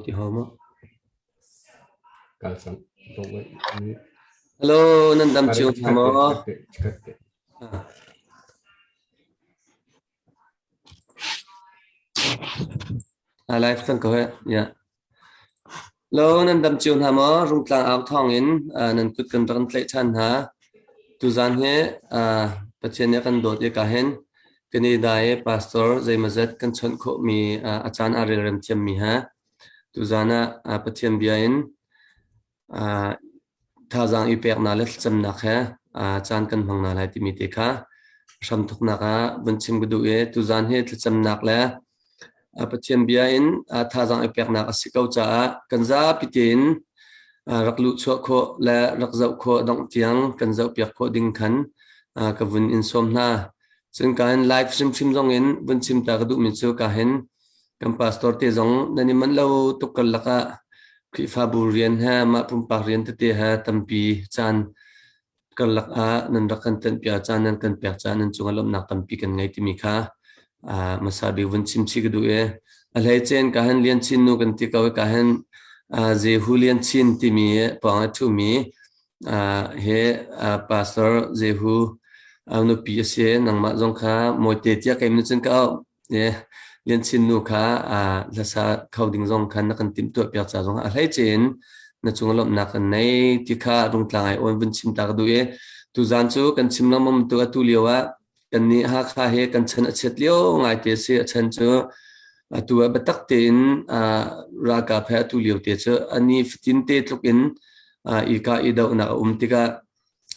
ti hau maw? Kal sam. Don't wait. Hello, nan dam cio hna maw? A live kan ko he. Yeah. Lo nan dam cio hna maw? Rungtlang au thawng in nan kut kan rak tlaih ṭhan hna. Tuzan hi Pathian nih a kan dawt i ka hin Canada i pastor zeimawzat kan chawnh khawhmi a caan aa relrem thiammi he tuzan ah Pathian bia in thazaang i peknak le thlacamnak he caan kan hmang hna lai timi te kha hramthawknak ah vun chim ka duh i tuzan hi thlacamnak le Pathian bia in thazaang i peknak a si ko caah kan zapi tein rak luhchuah khawh le rak zoh khawh dongh tiang kan zohpiak khawh ding khan ka vun in sawm hna. Cun ka hin live hrimhrim zong in vun chim ta ka duhmi cu ka hin kan pastor te zong nan i manh lo tuk karlak ah Khrihfabu rian he mah pumpak rian tete he tampi caan karlak ah nan rak kan tenhpiak caan nan kan pek caan nan cungah lawmhnak tampi kan ngei timi kha hmasa bik vun chim chih ka duh i a hleicein ka han Lian Chin nu kan ti ko i ka han Jehu Lian Chin timi pawng a ṭhumi he Pastor Jehu nupi a si nangmah zong kha mawite tiah keimah nih cun ka auh Lian Chin nu kha hlasa kho ding zong khan na kan timhtuah piak ca zong a hleice in na cung lawmhnak kan nei ti kha rungtlang ai awn vun chim ta ka duh i tuzan cu kan chim lengmang tu atu lio ah kan nih Hakha he kan chan a chiat lio ngai te si a chan cu atu ah biatak tein ralkap he atu lio te cu ani fatin te tluk in i ka i dohnak a um tikah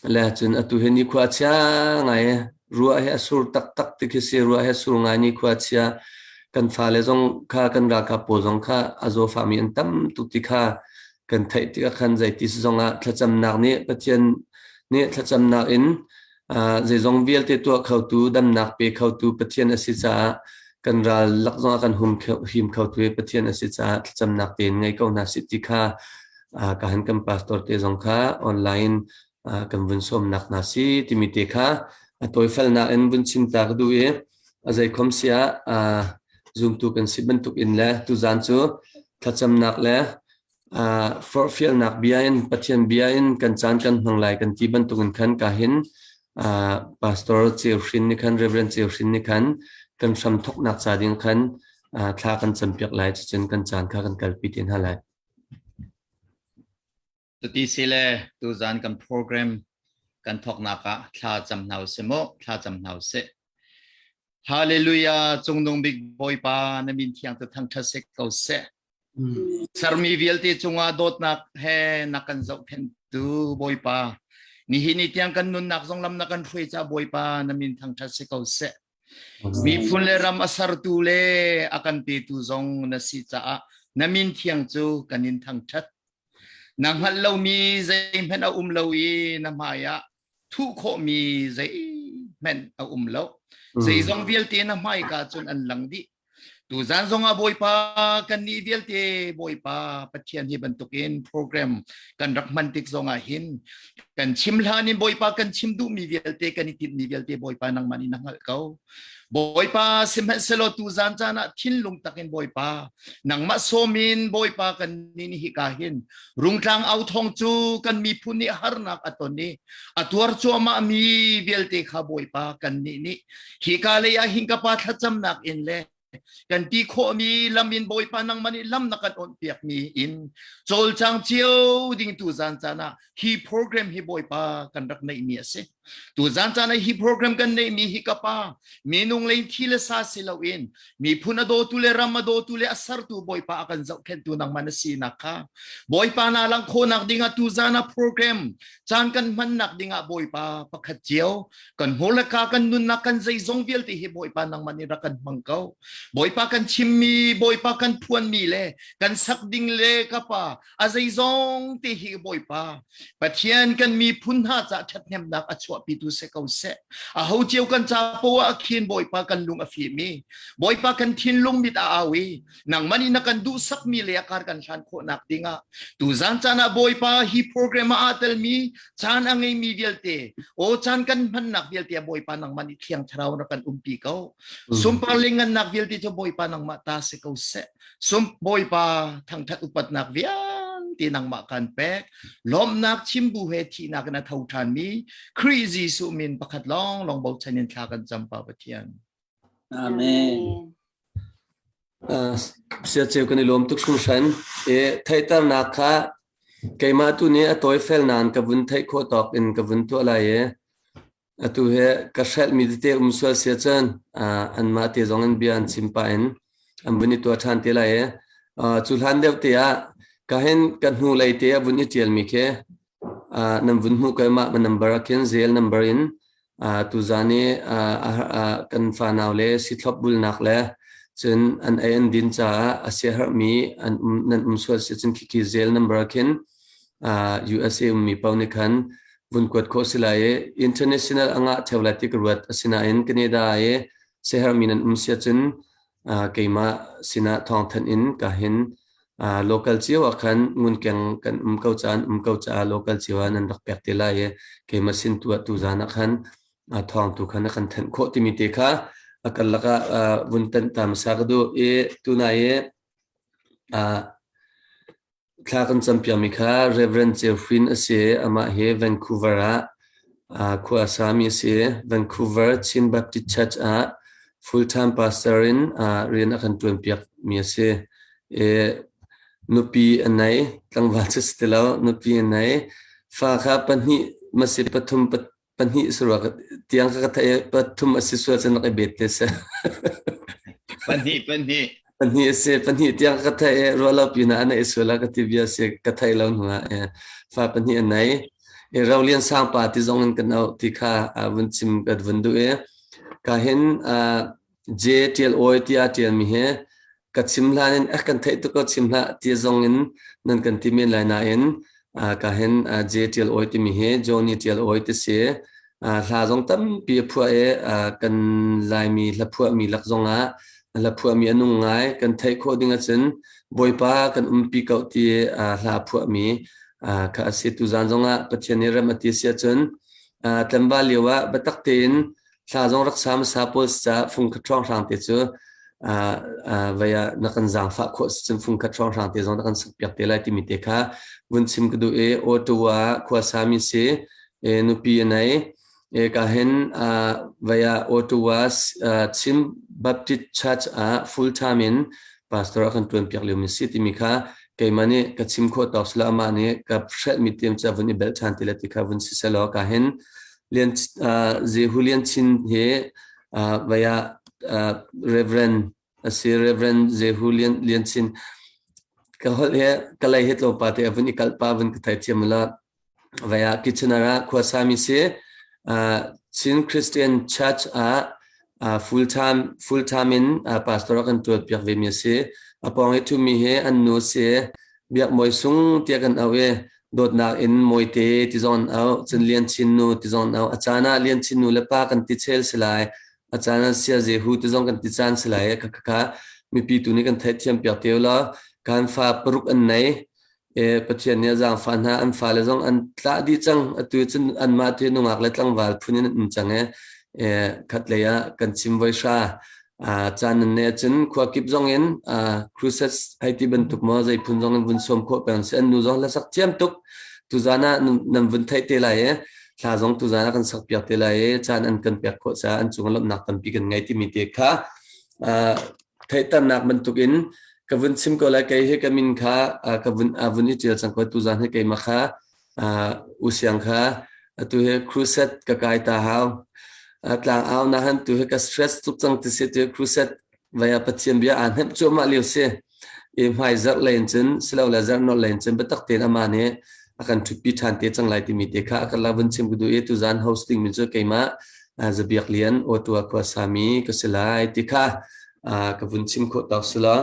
Le cun atu hi nikhua a chia ngai. Ruah hi a sur taktak ti khi si. Ruah hi a sur ngai nikhua a chia. Kan fale zong kha kan ralkap pawl zong kha a zawfahmi an tam tuk ti kha kan theih tikah khan zeiti si zongah thlacamnak nih Pathian nih thlacamnak in zeizong vialte tuah khotu, damnak pe khotu Pathian a si caah kan ral lak zongah kan hum him khotu hi Pathian a si caah thlacamnak tein ngei ko hna sih ti kha ka han kan pastor te zong kha online kan vun sawmnak hna si timi te kha a tawifalnak in vun chim ta ka duh i a zeikhom sia zumtu kan si bantuk in le tuzan cu thlacamnak le forhfialnak bia in Pathian bia in kan caan kan hmang lai kan ti bantuk in khan ka hin pastor Ceu Hrin nih khan Reverend Ceu Hrin nih khan kan hram thoknak ca ding khan thla kan campiak lai cucun kan caan kha kan kalpi te hna lai. Cuti sile tuzan kan program kan thawknak ah thla cam hna usih mu, thla cam hna usih. Hallelujah, cungnung bik Bawipa na min thiang tu thangṭhat si ko seh. Sermi vialte cungah dawtnak he na kan zohkhenhtu Bawipa, nihin ni tiang kan nunnak zong lam na kan hruai ca Bawipa na min thangṭhat si ko seh. Miphun le ram a sertu le a kan petu zong na si caah na min thiang cu kan in thangṭhat. Na hngalh lomi zeihmanh a um lo i na hmaiah thuh khawhmi zeihmanh a um lo. Zeizong vialte na hmaika cun an lang dih. Tuzan zongah Bawipa kannih vialte Bawipa Pathian hi bantukin program kan rak hman tik zongah hin kan chim hlan in Bawipa kan chim duhmi vialte kan i tinhmi vialte Bawipa nangmah nih na hngalh ko. Bawipa sihmanhsehlaw tuzan caan ah thinlung takin Bawipa nangmah sawm in Bawipa kan nih hika hin rungtlang au thawng cu kan miphun nih harnak a ton i a tuar cuahmah mi vialte kha Bawipa kan nih nih Hika lei ah hin ka pa thlacamnak in le kan ti khawhmi lam in Bawipa nangmah nih lam na kan awnhpiakmi in cawlcang cio ding tu zan caan ah hi program hi Bawipa kan rak neihmi a si. Tu zan caan ah hi program kan neihmi hi ka pa minung lei thi le sa si loin miphun a dawtu le ram a dawtu le a sertu Bawipa a kan zohkhenhtu nangmah na sinak kha Bawipa na lang khawhnak ding ah tu zan ah program caan kan hmannak ding ah Bawipa pakhat cio kan hmur le ka kan nunnak kan zeizong vialte hi Bawipa nangmah nih rak kan hmang ko Bawipa kan chimmi Bawipa kan phuanmi le kan sak ding le ka pa a zeizong te hi Bawipa Pathian kan miphun hna ca ṭhathnemnak a chuahpitu se ko seh a ho cio kan ca poah a khin Bawipa kan lung a fim i Bawipa kan thinlung mit a au i nangmah nih na kan duhsakmi le a kar kan hlan khawhnak dingah tuzan caan ah Bawipa hi program ah aa telmi caan a ngeimi vialte o caan kan hmannak vialte ah Bawipa nangmah nih thiang thlarau na kan umpi ko sunpar le ngannak vialte. vialte cu Bawipa nangmah ta si ko seh. Sum Bawipa thangthat upatnak vialte nangmah kan pek. Lawmhnak chimbu he thihnak in a tho ṭhanmi Khrih Jesuh min pakhat lawng lawng bochan in thla kan cam Pa Pathian. Amen. Siaceu kan i lawm tuk hringhran. I theihternak kha keimah tu nih a tawi fel nain ka vun theih khawh tawk in ka vun tuah lai i Atu hi ka hrelhmi tete um sual si ahcun anmah te zong in bia an chim pah in an vun i tuah ṭhan te lai i cu hlan deuh te ah ka hin ka hnulei te a vun i ṭialmi khi nan vun hmuh ko mah number ah khin zel number in tuzan i kan fanau le sithlop bulnak le cun an ei an din caah a siaherhmi an um nan um sual si cun khikhi zel number ah khin USA ummi paoh nih khan vun kuat khawh si lai i international a ngah theo lai ti ka ruat. Asinain Canada i siaherhmi nan um si ahcun keimah sinah thawngthanh in ka hin local cio ah khan ngunkeng kan um ko caan um ko caah local cio ah nan rak pek te lai i keimah sin tu ah tuzan ah khan thawng tu khan a kan thanh khawh timi te kha a kan lakah vun tanh ta hmasa ka duh i tunai i Thla kan campiakmi kha Reverend Ceu Hrin a si i amah hi Vancouver ah khua a sami a si. Vancouver Chin Baptist Church ah full-time pastor in rian a kan ṭuanpiakmi a si. I nupi a nei, tlangval cu si ti lo, nupi a nei. Fa kha pahnih masi pathum pahnih sarua tiang ka theih pathum a si sual cun rak i bet te seh. Pahnih pahnih. Pahnih a si pahnih tiang ka theih i ruah lo pinah a neih sual ah ka ti bia si ka theih lo hnu ah fa pahnih a nei. I Rolian Sangpa ti zong in kan auh ti kha vun chim ka vun duh i ka hin J tial awi tiah tialmi hi ka chim hlan in eh kan theih tuk ko chim hlah ti zong in nan kan ti men lai nain ka hin J tial awi timi hi Johnny tial awi ti si hla zong tampi a phuah i kan Laimi hla phuahmi lak zong ah hla phuahmi a nung ngai kan theih khawh ding ahcun Bawipa kan umpi ko ti hla phuahmi kha a si tuzan zong ah Pathian nih rem a ti si ahcun tlangval lio ah biatak tein thla zong rak sa hmasa pawl si caah fungkhat hrawnghrang te cu vei ah na kan zaangfah khawh si cun fungkhat hrawnghrang te zong na kan sakpiak te lai timi te kha vun chim ka duh i Ottawa khua sami si nupi a nei ka hin vei ah Ottawa Chin Baptist Church ah full time in pastor a kan tuan piak lio mi si timi kha keimah nih ka chim khawh tawk sila amah nih ka hrelhmi tiam ca vun i belh ṭhan ti le ti kha vun si selaw ka hin Lian Jehu Lian Chin hi vaya Reverend a si Reverend Jehu Lian Lian Chin ka holh he ka lei he tlawmpa te vun i kalpa vun ka thai thiam la vaya Kitchener ah khuasami si Chin Christian Church ah full time full time in pastor kan tuan piak ve mi si a pawng i thumi hi an nu si Biak Mawi Sung tiah kan auh i dawtnak in Mawite ti zong an auh, cun Lian Chin nu ti zong an auh. A caan ah Lian Chin nu le pa kan ti chel si lai, a caan ah Sia Jehu ti zong kan ti caan si lai. Kha kha mipi tu nih kan theihthiam piak te law kan fa paruk an nei. E, Pathian nih a zaangfah hna, an fale zong an tlah dih cang. Atu cun anmah tu nungak le tlangval phun in an um cang e. E, khat lei ah kan chim voi hra. Caan nan neih ahcun khua kip zong in crusades hei ti bantuk maw zei phun zong in vun sawm khawh peng si an nu zong hlasak thiam tuk tuzan ah nan vun theih te lai i thla zong tuzan ah kan sak piak te lai i caan an kan pek khawh caah an cung lawmhnak tampi kan ngei timi te kha theihternak bantuk in ka vun chim ko lai kei hi ka min kha ka vun vun i ṭial cang ko tuzan hi keimah kha U Siang kha atu hi crusade ka kai ta hau. Tlang au na han tu hi ka stress tuk cang ti si tu crusade vaya Pathian bia aa hnemh cuahmah lio si. I hmai zarh len cun silo le zarh nolh len cun biatak tein ama nih a kan ṭhutpi ṭhan te cang lai timi te kha a kan la vun chim ka duh i tuzan hosting mi cu keimah Zabiak Lian Ottawa khua sami ka si lai ti kha ka vun chim khawh tawk sila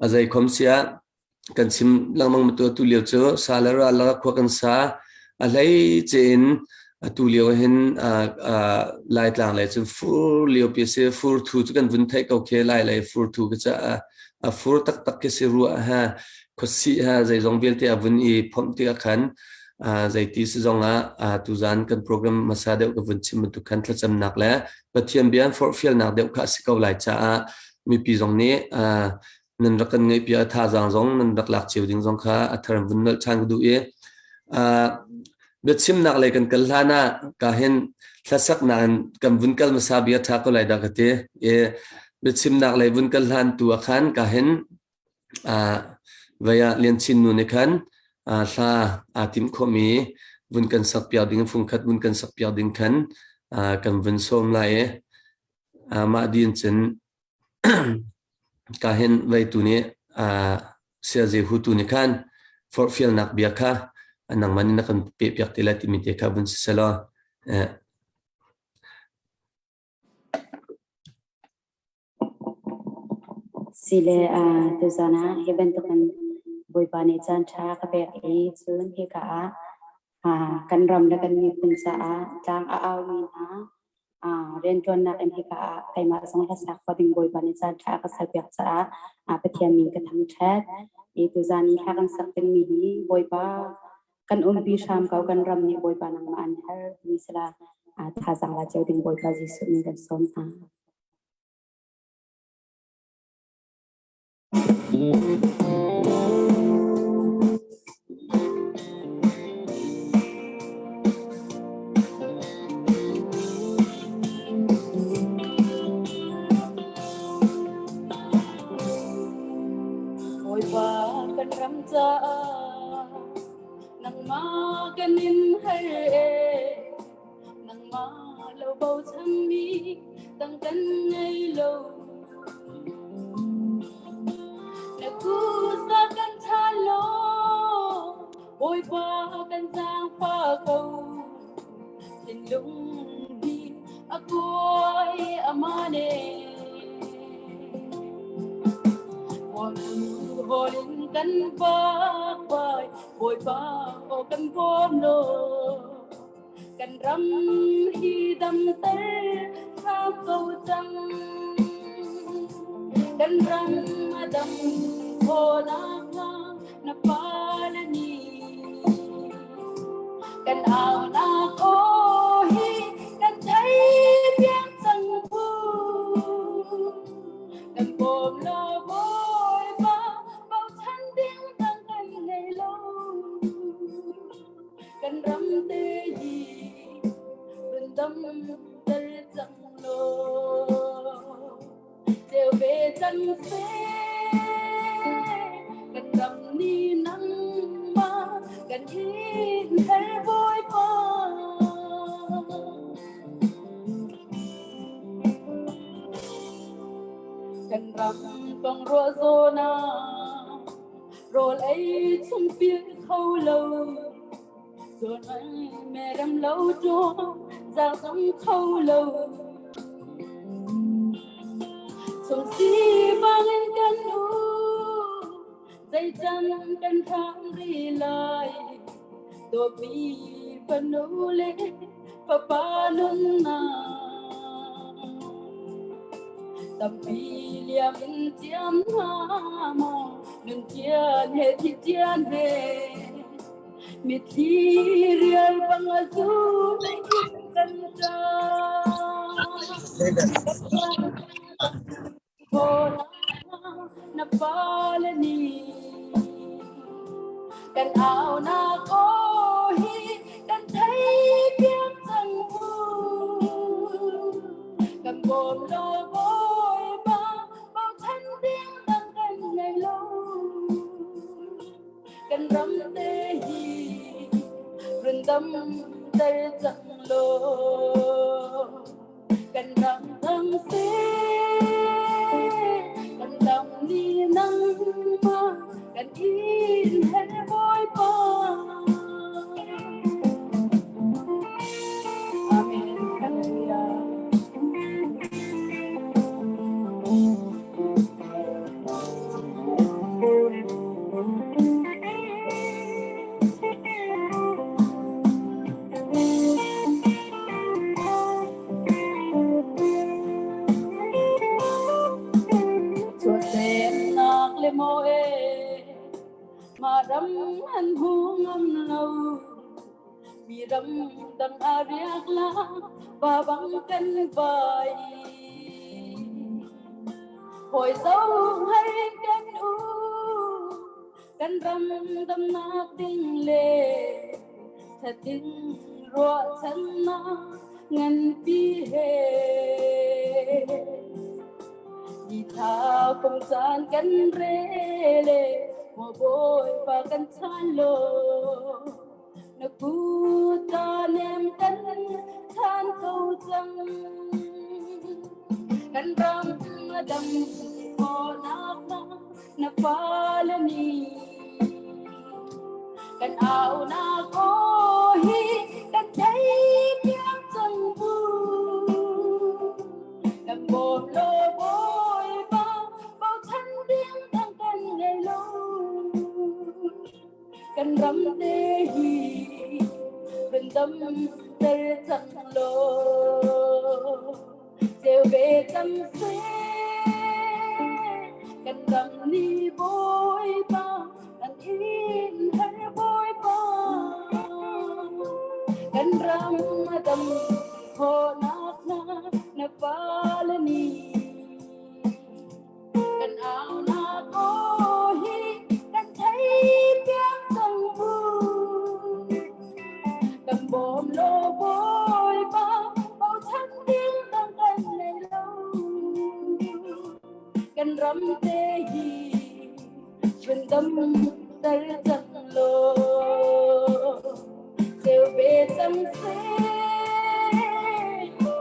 a zei khom siah kan chim lengmang ma tu lio cu sa le ral la khua kan sa a hlei ce in atu lio hin Laitlang lei cun fur lio pi si fur thu cu kan vun theih ko khi lai lei fur thu ka ca a fur taktak khi si ruah ha khuasih ha zeizong vialte a vun i phomh tikah khan zeiti si zong ah tuzan kan program hmasa deuh ka vun chim bantuk khan thlacamnak le Pathian bia forhfialnak deuh kha a si ko lai caah. Mipi zong nih nan rak kan ngeih piak thazaang zong nan rak lak cio ding zong kha a thar vun nolh ṭhan ka duh i biachimnak lei kan kal hlan ah ka hin hlasaknak in kan vun kal hmasa bia ṭha ko lai dah ka ti i biachimnak lei vun kal hlan tu ah khan ka hin vei ah Lian Chin nu nih khan hla aa tim khawhmi vun kan sak piak ding fungkhat vun kan sak piak ding khan kan vun sawm lai i mah din cun Ka hin veitu nih siazi hutu nih khan forhfialnak bia kha nangmah nih na kan pehpiak te lai timi te kha vun si selaw. Sile tuzan ah hi bantukin Bawipa nih caan ṭha ka pek i cun hika ah kan ram le kan miphun caah tlang a aumi hna rianṭuannak in hika ah keimah zong hlasak khawh ding Bawipa nih caan ṭha a ka serpiak caah Pathian min ka thangṭhat. I tuzan i hla kan sak dingmi hi Bawipa kan umpi hram ko, kan ram nih Bawipa nangmah an har timi sila thazaang la cio ding Bawipa Jesuh min kan sawm hna. Bawipa kan ram caah nangmah kan in har e nangmah lo bochanmi dang kan ngei lo na kusa kan tha lo Bawipa kan zaangfa ko thinlung hi a kuai amane Hol in kan pak Bawipa o kan bawm lo Kan ram hi damter hram ko cang. Kan ram a dam khawhnak hnga na pale nih kan aunak aw hi kan thei piak cang bu. Kan bawm law Bawipa bochan ding dang kan ngei lo. Kan ram te hi run dam ter cang law ceu ve cang seh kan ram ni nangmah kan in her Bawipa. Kan ram kong ruah zawn ah rawl ei chung pil kho lo zawn ai merem lo ṭo zaang zong kho lo chung si bangin kan u zeican kan thang ri lai dawtmi fanu le fapa nunnak tampi liam in ciam hna maw nun tian he thi tian he mitthli rial bang a zum kan ta na pale nih kan au nak aw hi kan thei piak cang mu kan bawm law Bawipa bochan ding dang kan ngei lo kan ram te hi run dam ter cang law kan ram dang seh kan ram ni nangmah kan in her Bawipa. Amen. Hallelujah. Chuahsemnak le maw e mah ram an hu ngam lo mi ram dang a riak la ba bang kan vai. Hawi zong har in kan u kan ram damnak ding le thating ruahchannak nganpi he Ni thla kum caan kan rele maw Bawipa kan chan lo na kut nem kan chan ko cang kan ram a dam khawhnak na fale nih kan au nak aw hi kan thei piak cang bu kan bawm lo Bawipa bochan ding dang kan ngei lo kan ram te hi rundam ter cang lo ceu ve cang seh kan ram ni Bawipa kan in har Bawipa kan ram a dam khawhnak hnga na fale nih kan au nak aw hi kan thei piak cang bu kan bawm lo Bawipa bochan ding dang kan nei lo kan ram te hi dam ter cang lo ceu ve cang seh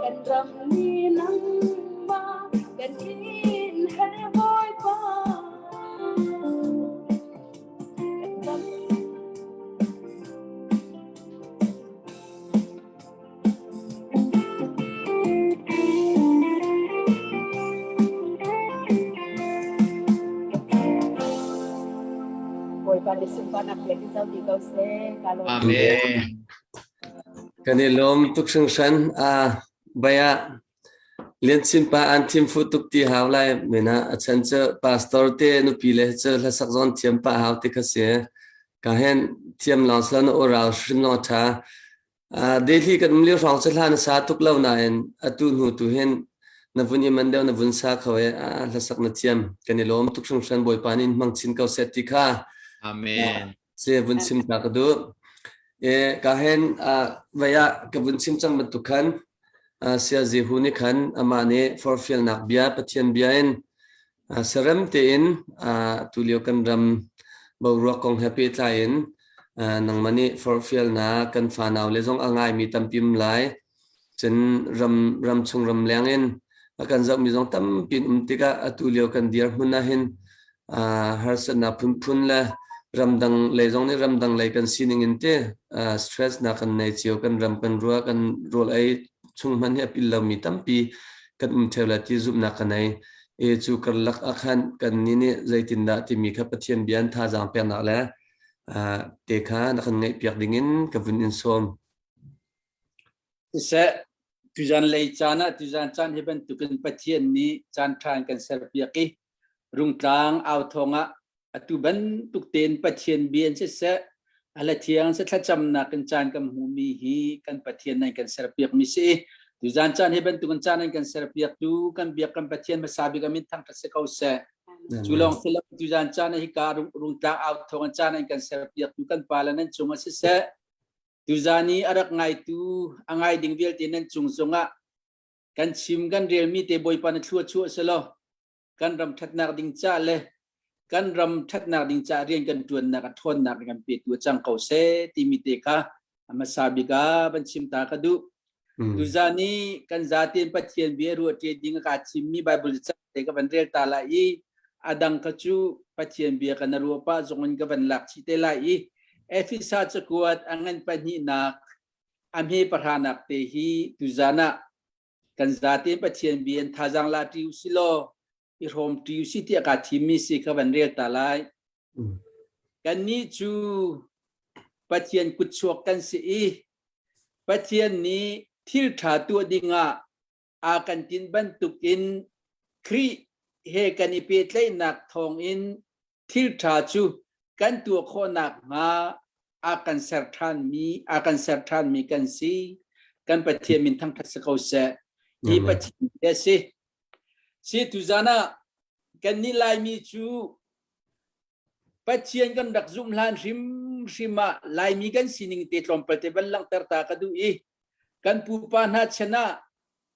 kan ram ni nangmah kan in har Bawipa kan ram Bawipa nih sunparnak pek in zo ti ko seh. Ka lawm. Amen. Kan i lawm tuk hringhran. Ah, baya Lian Chin pa an thim fu tuk ti hau lai mena a chan cu pastor te nupi le cu hlasak zon thiam pa hau ti kha si. Ka hen thiam lawng sila na ural hrim lawng tha. Delhi kan um lio hrawng cu hla na sa tuk lo nain atu hnu tu hin na vun i man deuh na vun sa kho i hlasak na thiam. Kan i lawm tuk hringhran Bawipa nih in hmang chin ko seh ti kha. Amen. Si vun chim ta ka duh. E ka hen vei ah ka vun chim cang bantuk khan Saya Jehu nih khan amah nih forhfialnak bia Pathian bia in Sarem tein tulio kan ram boruak kong he pehtlai in nangmah nih forhfialnak kan fanau le zong a ngaimi tampi um lai. Cun ram ramchung ramleng in a kan zohmi zong tampi in um tikah atu lio kan dirhmun ahhin harsatnak phunphun le ramdang lei zong nih ramdang lei kan sining in te stress nak kan nei cio kan ram kan rua kan rawl ei chung hmanh hi a pil lomi tampi kan um theo lai ti zumhnak ka nei. E cu karlak ah khan kan nih nih zeitindah timi kha Pathian bia in thazaang peknak le te kha na kan ngaihpiak dingin ka vun in sawm. Siseh, tuzan lei caan ah tuzan caan hi bantukin Pathian nih caan ṭha in kan serpiak i rungtlang au thawng ah Atu bantuk tein Pathian bia in siseh, a hla thiang si thlacamnak in caan kan hmuhmi hi kan Pathian nan kan serpiakmi si. Tuzan caan hi bantuk in caan an kan serpiaktu kan biak kan Pathian hmasa bik amin thangṭhat si ko seh. Cu lawng si lo tuzan caan hi ka rungtlang au thawng in caan an kan serpiaktu kan pa le nan cung ah siseh, tuzan i a rak ngaitu a ngai ding vialte nan cung zongah kan chim kan relmi te Bawipa na thlua chuah selaw kan ram ṭhatnak ding ca le kan ram ṭhatnak ding ca rian kan ṭuannak a ṭhawnnak kan petu a cang ko seh timi te kha a hmasa bik ah van chim ta ka duh. Tuzan i kan zaten Pathian bia ruah ṭe ding a ka chimmi Bible ca te ka van rel ta lai i a dang kha cu Pathian bia kan ruah pah zong in ka van lak chih te lai i Efesa cakuat a ngan pahnihnak a hme pahranak te hi tuzan ah kan zate Pathian bia in thazaang la ṭi usih law i hrawm ṭi usih tiah kaa thimmi si kha van rel ta lai. Kannih cu Pathian kutchuak kan si i Pathian nih thil ṭha tuah dingah aa kan tin bantukin Khrih he kan i pehtlaihnak thawngin thil ṭha cu kan tuah khawh nakhnga a kan ser ṭhanmi a kan ser ṭhanmi kan si. Kan Pathian min thangṭhat si ko seh. Hi Pathian bia si. Si tuzan ah. Kannih Laimi cu Pathian kan rak zumh hlan hrimhrim ah Laimi kan sining te tlawmpal te van langhter ta ka duh i kan pupa hna chan ah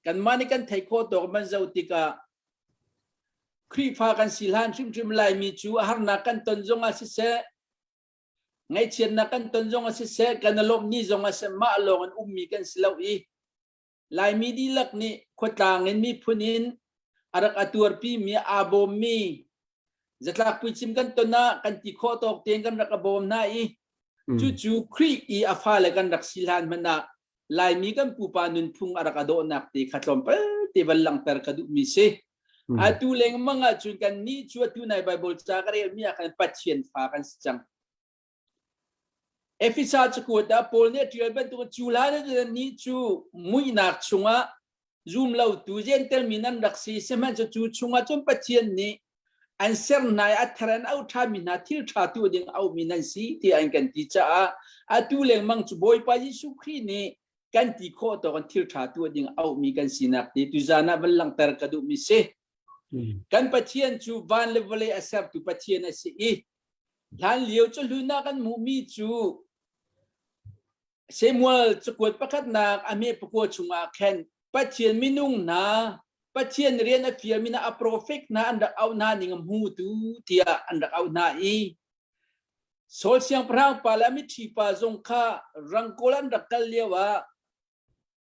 kanmah nih kan theih khawh tawk man zoh tikah Khrihfa kan si hlan hrimhrim Laimi cu a harnak kan ton zong ah siseh ngaihchiatnak kan ton zong ah siseh kan i lawmh ni zong ah siseh mah lawng in ummi kan si lo i Laimi dihlak nih khuatlang in miphun in a rak a tuarpimi aa bawmmi zatlak puicim kan ton ah kan ti khawh tawk tein kan rak a bawm hna i cucu Khrih i a fale kan rak si hlan hmanh ah Laimi kan pupa nunphung a rak a dawhnak te kha tlawmpal te van langhter ka duhmi si. Atu lengmang ahcun kan nih cu atu nai Bible ca ka relmi ah khan Pathian fa kan si cang. Efesa cakuat ah Paul nih a ṭial bantuk cu hlan ah nih cu muihnak chungah zum lotu Jentail mi nan rak si sihmanhsehlaw cu chungah cun Pathian nih an ser hna i a thar an auh ṭhanmi hna thil ṭha tuah ding a auhmi nan si tiah an kan ti caah atu lengmang cu Bawipa Jesuh Khrih nih kan ti khawh tawk in thil ṭha tuah ding a auhmi kan sinak ti tuzan ah van langhter ka duhmi si. Kan Pathian cu van le vawlei a sertu Pathian a si i Hlan lio cu hlun ah kan hmuhmi cu Samuel cakuat pakhatnak a hme pakua chungah khan Pathian minung hna Pathian rian a fialmi hna a profet hna an rak auh hna ning a hmutu tiah an rak auh hna i Saul siangpahrang pa le a mitṭhi pa zong kha rangkawl an rak kal lio ah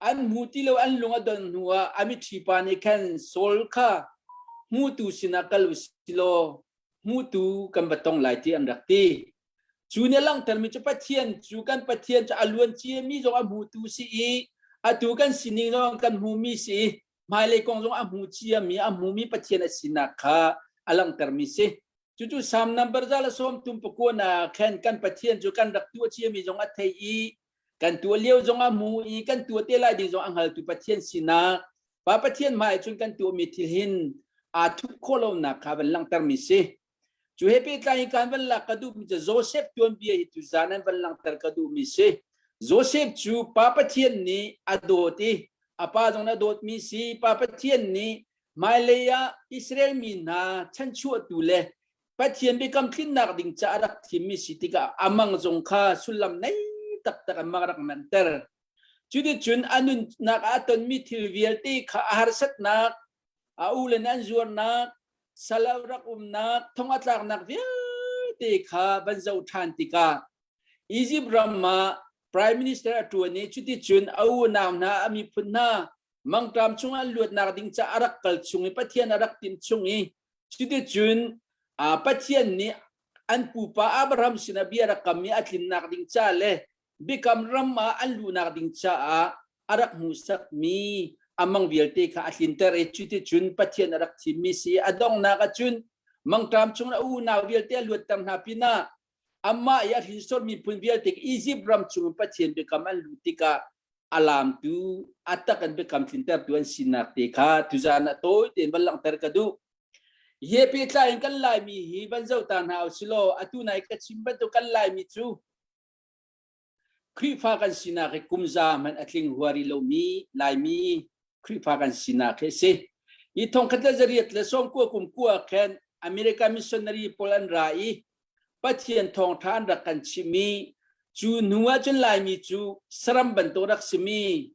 An hmu ti lo an lung a don hnuah a mitṭhi pa nih khan Saul kha hmutu sinah kal u si law hmutu kan va tong lai ti an rak ti. Cu nih a langhtermi cu Pathian cu kan Pathian cu a luan ciami zong a hmutu si i atu kan sining zong kan hmumi si i hmailei kong zong a hmu ciami a hmumi Pathian a sinak kha a langhtermi si. Cucu Salm number 139 ah khan kan Pathian cu kan rak tuah ciami zong a thei i kan tuah lio zong a hmu i kan tuah te lai ding zong a hngaltu Pathian sinak Pa Pathian hmai cun kan tuahmi thil hin aa thup khawh lonak kha van langhtermi si. Cu he pehtlai in kan van lak ka duhmi cu Joseph tuanbia hi tuzan an van langhter ka duhmi si. Joseph cu Pa Pathian nih a dawt i a pa zong a dawtmi si. Pa Pathian nih hmailei ah Israel mi hna chanchuahtu le Pathian biakam tlinnak ding ca a rak thimmi si tikah a mang zong kha sullam nei taktak an mak rak manter. Cuticun a nunnak ah a tonmi thil vialte kha a harsatnak, a u le an zuarnak, sal a rak umnak, thong a tlaknak vialte kha van zoh ṭhan tikah Egypt ram ah Prime Minister a ṭuan i cuticun a unau hna, a miphun hna mangṭam chung an luatnak ding ca a rak kal chung i Pathian a rak timh chung i cuticun Pathian nih an pupa Abraham sinah bia rak kam i a tlinnak ding ca le biakam ram ah an luhnak ding caah a rak hmuhsakmi amang vialte kha a tlinter i cuticun Pathian a rak thimmi si a donghnak ahcun mangṭam chung a unau vialte a luatter hna pinah amah i a hrinsor miphun vialte Egypt ram chung Pathian biakam an luh tikah a laamtu a tak an biakam tlintertu an sinak te kha tuzan ah tawi tein van langhter ka duh. Hi pehtlai in kan Laimi hi van zoh ta hna usilaw atu nai ka chim bantuk kan Laimi cu Khrihfa kan sinak hi kum za hmanh a tling hua rih lomi Laimi Khrihfa kan sinak hi a si. Hi thongkhat le zariat le sawmkua kum kua khan America missionary pawl an ra i Pathian thawngṭha an rak kan chimh i cu hnu ahcun Laimi cu saram bantuk rak simi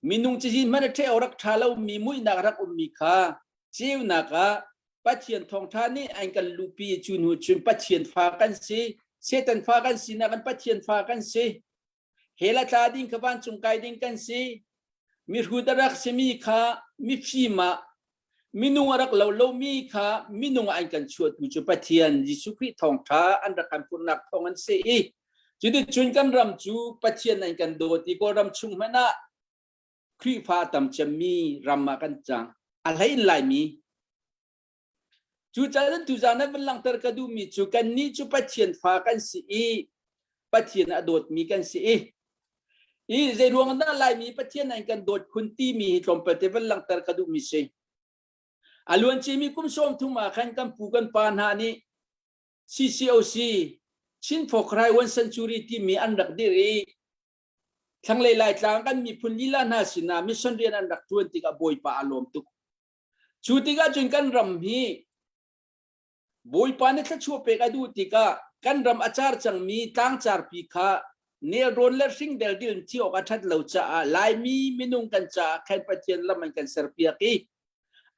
minung cazin hmanh a ṭheh awk rak ṭha lomi muihnak rak ummi kha ceunak ah Pathian thawngṭha nih an kan luhpi i cu hnu cun Pathian fa kan si Satan fa kan sinak in Pathian fa kan si hell a tla ding kha vancung kai ding kan si mihrut a rak simi kha mifim ah minung a rak lo lomi kha minung ah an kan chuahtu cu Pathian Jesuh Khrih thawngṭha an rak kan purnak thawng an si i cuticun kan ram cu Pathian an kan dawt i Kawlram chung hmanh ah Khrihfa tam cemmi ram ah kan cang a hlei in Laimi Cucaah tuzaan ah van langhter ka duhmi cu kannih cu Pathian fa kan si i Pathian a dawtmi kan si i i zeiruang dah Laimi Pathian an kan dawt khun timi hi tlawmpal te van langhter ka duhmi si. A luancimi kum 30 ah khan kan pu kan pa hna nih CCOC Chin for Christ One Century timi an rak dir i thlanglei Laitlang kan miphun lila hna sinah mission rian an rak ṭuan tikah Bawipa a lawm tuk. Cu tikah cun kan ram hi. Bawipa nih thluachuah pek a duh tikah kan ram a car cangmi tlangcarpi kha nelrawn le hringdel dil in thi awk a ṭhat lo caah Laimi minung kan caah khan Pathian lam an kan serpiak i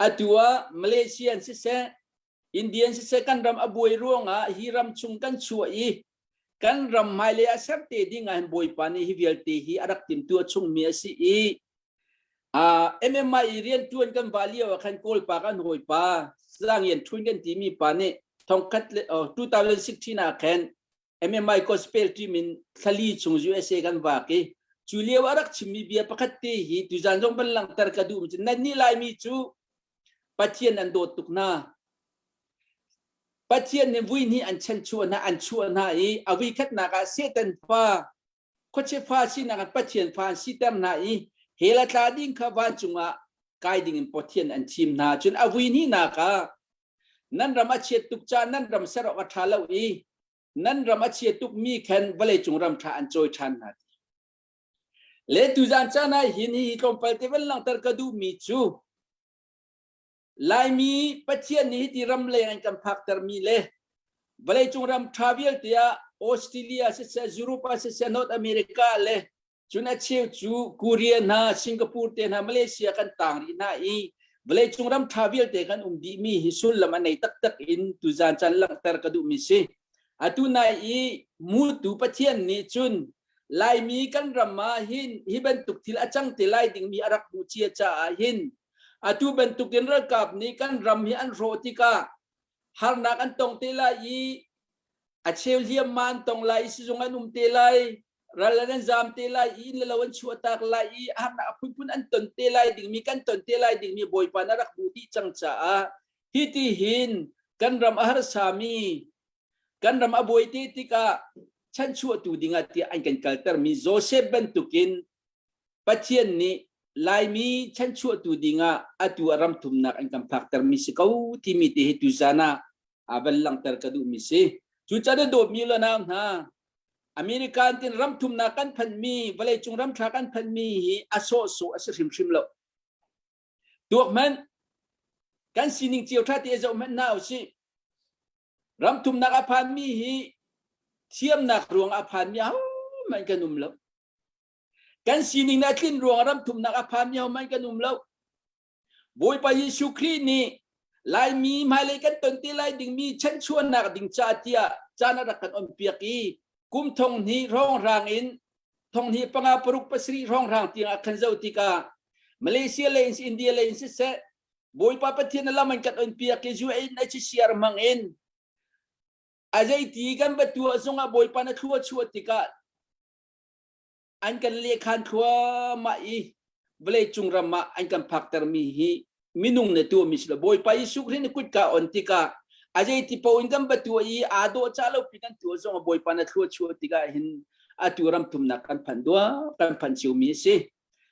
atu ah Malaysia an siseh Indian siseh kan ram a buai ruangah hi ram chung kan chuah i kan ram hmailei ah ser te ding ah hin Bawipa nih hi vialte hi a rak timtuah chungmi a si i MMI i rianṭuan kan va lio ah khan Kawlpa kan hawipa Sangian Ṭhun kan timi pa nih thongkhat le 2016 ah khan MMI gospel team in thlali chung USA kan vak i cu lio a rak chimmi bia pakhat te hi tuzan zong van langhter ka duh mi nan nih Laimi cu Pathian an dawt tuk hna. Pathian nih vui hnih an chanchuah hna an chuah hna i a vui khatnak ah Satan fa khuachia fa sinak in Pathian fa an siter hna i hell a tla ding kha vancung ah kai ding in Pathian an thim hna. Cun a vui hnihnak ah nan ram a chiat tuk caah nan ram ser awk a ṭha lo i nan ram a chia tukmi khan vawleicung ram ṭha an cawi ṭhan hna. Le tuzan caan ah hin hi tlawmpal te van langhter ka duhmi cu Laimi Pathian nih hiti ram leng an kan phaktermi le vawleicung ram ṭha vialte ah Australia siseh, Europe ah siseh, North America le cun a cheu cu Korea hna, Singapore te hna, Malaysia kan tang rih hna i vawleicung ram ṭha vialte kan um dihmi hi sullam a nei taktak in tuzan caan langhter ka duhmi si. Atu nai i mutu Pathian nih cun Laimi kan ram ah hin hi bantuk thil a cang te lai dingmi a rak hmuh cia caah hin atu bantukin ralkap nih kan ram hi an hrawh tikah harnak an tong te lai i a cheu hliamma an tong lai i sizung an um te lai ral an zam te lai i inn le lo an chuahtak lai i harnak a phunphun an ton te lai dingmi kan ton te lai dingmi Bawipa na rak hmuh dih cang caah hi ti hin kan ram a harsami kan ram a buai te tikah chanchuahtu dingah tiah an kan kaltermi Joseph bantukin Pathian nih Laimi chanchuahtu dingah atu ah ram thumnak an kan phaktermi si ko timi te hi tuzan ah a van langhter ka duhmi si. Cucaah dawtmi le nau hna, American tin ram thumnak kan phanmi, vawleicung ram ṭha kan phanmi hi a sawhsawh a si hrimhrim lo. Tuak hmanh, kan sining cio ṭha te zoh hmanh hna usih. Ram thumnak a phanmi hi thiamnak ruang a phanmi ahohmanh kan um lo. Kan sining a tlin ruang ram thumnak a phanmi ahohmanh kan um lo. Bawipa Jesuh Khrih nih Laimi hmailei kan ton te lai dingmi chanchuannak ding ca tiah caan a rak kan onpiak i kum thong hnih hrawnghrang in thong hnih panga paruk pasarih hrawnghrang tiang a khan zoh tikah Malaysia lei in India lei in siseh Bawipa Pathian na lam an kan onpiak i UNHCR hmang in a zeiti kan va tuah zongah Bawipa na thlua chuah tikah an kan lehkhan thluahmah i vawleicung ram ah an kan phaktermi hi minung na tuahmi si lo Bawipa Jesuh Khrih na kutka on tikah a zeiti paoh in kan va tuah i aa dawh ca lo pi kan tuah zong Bawipa na thlua chuah tikah hin atu ram thumnak kan phanh dua kan phanh ciomi a si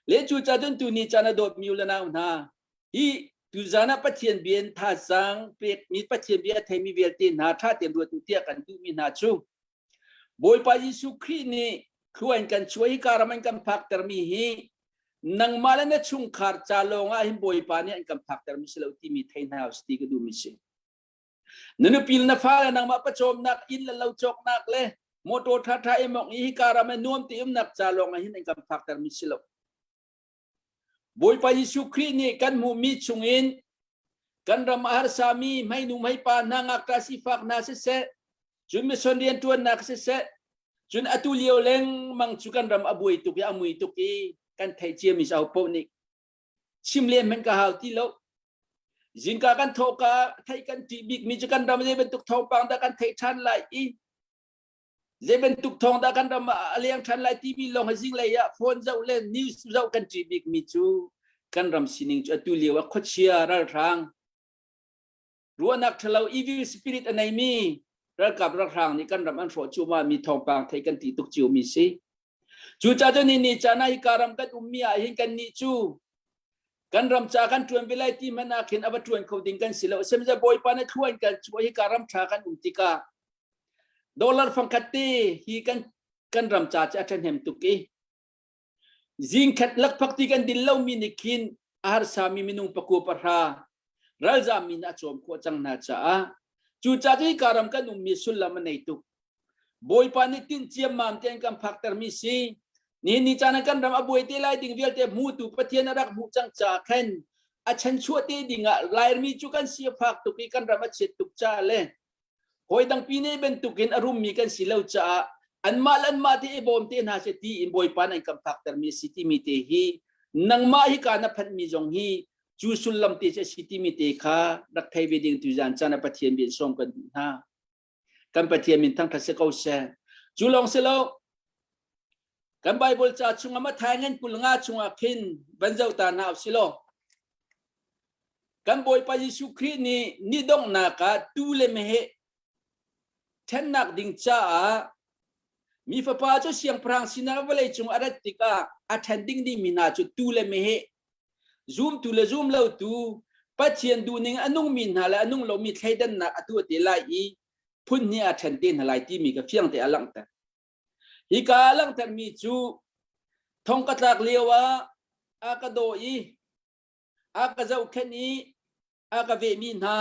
le cu ca cun tu ni caan a dawtmi u le nau hna hi tuzan ah Pathian bia in thazaang pekmi Pathian bia a theimi vialte hna ṭha tein ruat u tiah kan duhmi hna cu Bawipa Jesuh Khrih nih thlua in kan chuah hi ram an kan phaktermi hi nangmah le na chungkhar ca lawng ah hin Bawipa nih an kan phaktermi si lo timi thei hna usih ti ka duhmi si. Na nupi le na fale nangmah pawcawmnak inn le lo cawknak le motor ṭhaṭha i mawngh i hika ram ah nuam te umnak ca lawng ah hin an kan phaktermi si lo. Bawipa Jesuh Khrih nih kan hmuhmi chungin kan ram a harsami hmeinu hmeipa hna ngakṭah sifak hna siseh cun mission rianṭuannak siseh cun atu lio lengmang cu kan ram a buai tuk i a mui tuk i kan theih ciami sau paoh nih chim len hmanh ka hau ti lo zingka kan thawhka theih kan ṭih bikmi cu kan ram zei bantuk thawngpang dah kan theih ṭhan lai i zei bantuk thawng dah kan ram ah a leng ṭhan lai timi lawng hi zinglei ah phone zoh le news zoh kan ṭih bikmi cu kan ram sining cu atu lio ah khuachia ralhrang ruahnak ṭhalo evil spirit a neimi ralkap ralhrang nih kan ram an hrawh cuahmah mi thawngpang theih kan ti tuk cio mi si. Cucaah cun ni caan ah hika ram kan ummi ah hin kan nih cu kan ram ca kan ṭuan ve lai ti hmanh ah khin a va ṭuan kho ding kan si lo. Sihmanhsehlaw Bawipa na thluan kan cu hika ram ṭha kan um tikah dollar fangkhat te hi kan kan ram ca cu a ṭhahnem tuk i zingkhat lakphak ti kan din lomi nih khin a harsami minung pakua pahra ralzam mi a cawm khawh cang hna caah. Cucaah hi ka ram kan ummi sullam a nei tuk. Bawipa nih tinh ciammam tein kan phaktermi si. Nihin ni caan ah kan ram a buai te lai ding vialte hmutu Pathian a rak hmuh cang caah khan a chanchuah te ding ah Laimi cu kan si a fak tuk i kan ram a chiat tuk caah le hawi dangpi ne bantukin a rummi kan si lo caah anmah le anmah te i bawm te hna seh ti in Bawipa nih an kan phaktermi a si timi te hi nangmah hi ka na phanhmi zong hi cu sullam te cu a si timi te kha rak thei ve ding tuzan caan ah Pathian bia in sawm kan duh hna. Kan Pathian min thangṭhat si ko seh. Cu lawng si lo, kan Bible ca chungah Matthai ngan 25 chungah khin van zoh ta hna usih law kan Bawipa Jesuh Khrih nih ni donghnak ah tuu le meheh ṭhennak ding caah mi fapa cu siangpahrang sinah vawlei cung a rat tikah a ṭhen ding dingmi hna cu tuu le meheh zumtu le zum lotu Pathian duhning a nungmi hna le a nung lomi thleidannak a tuah te lai i phun hnih a ṭhen te hna lai timi ka fiang te a langhter. Hika a langhtermi cu thong ka tlak lio ah a ka daw i a ka zohkhenh i a ka vehmi hna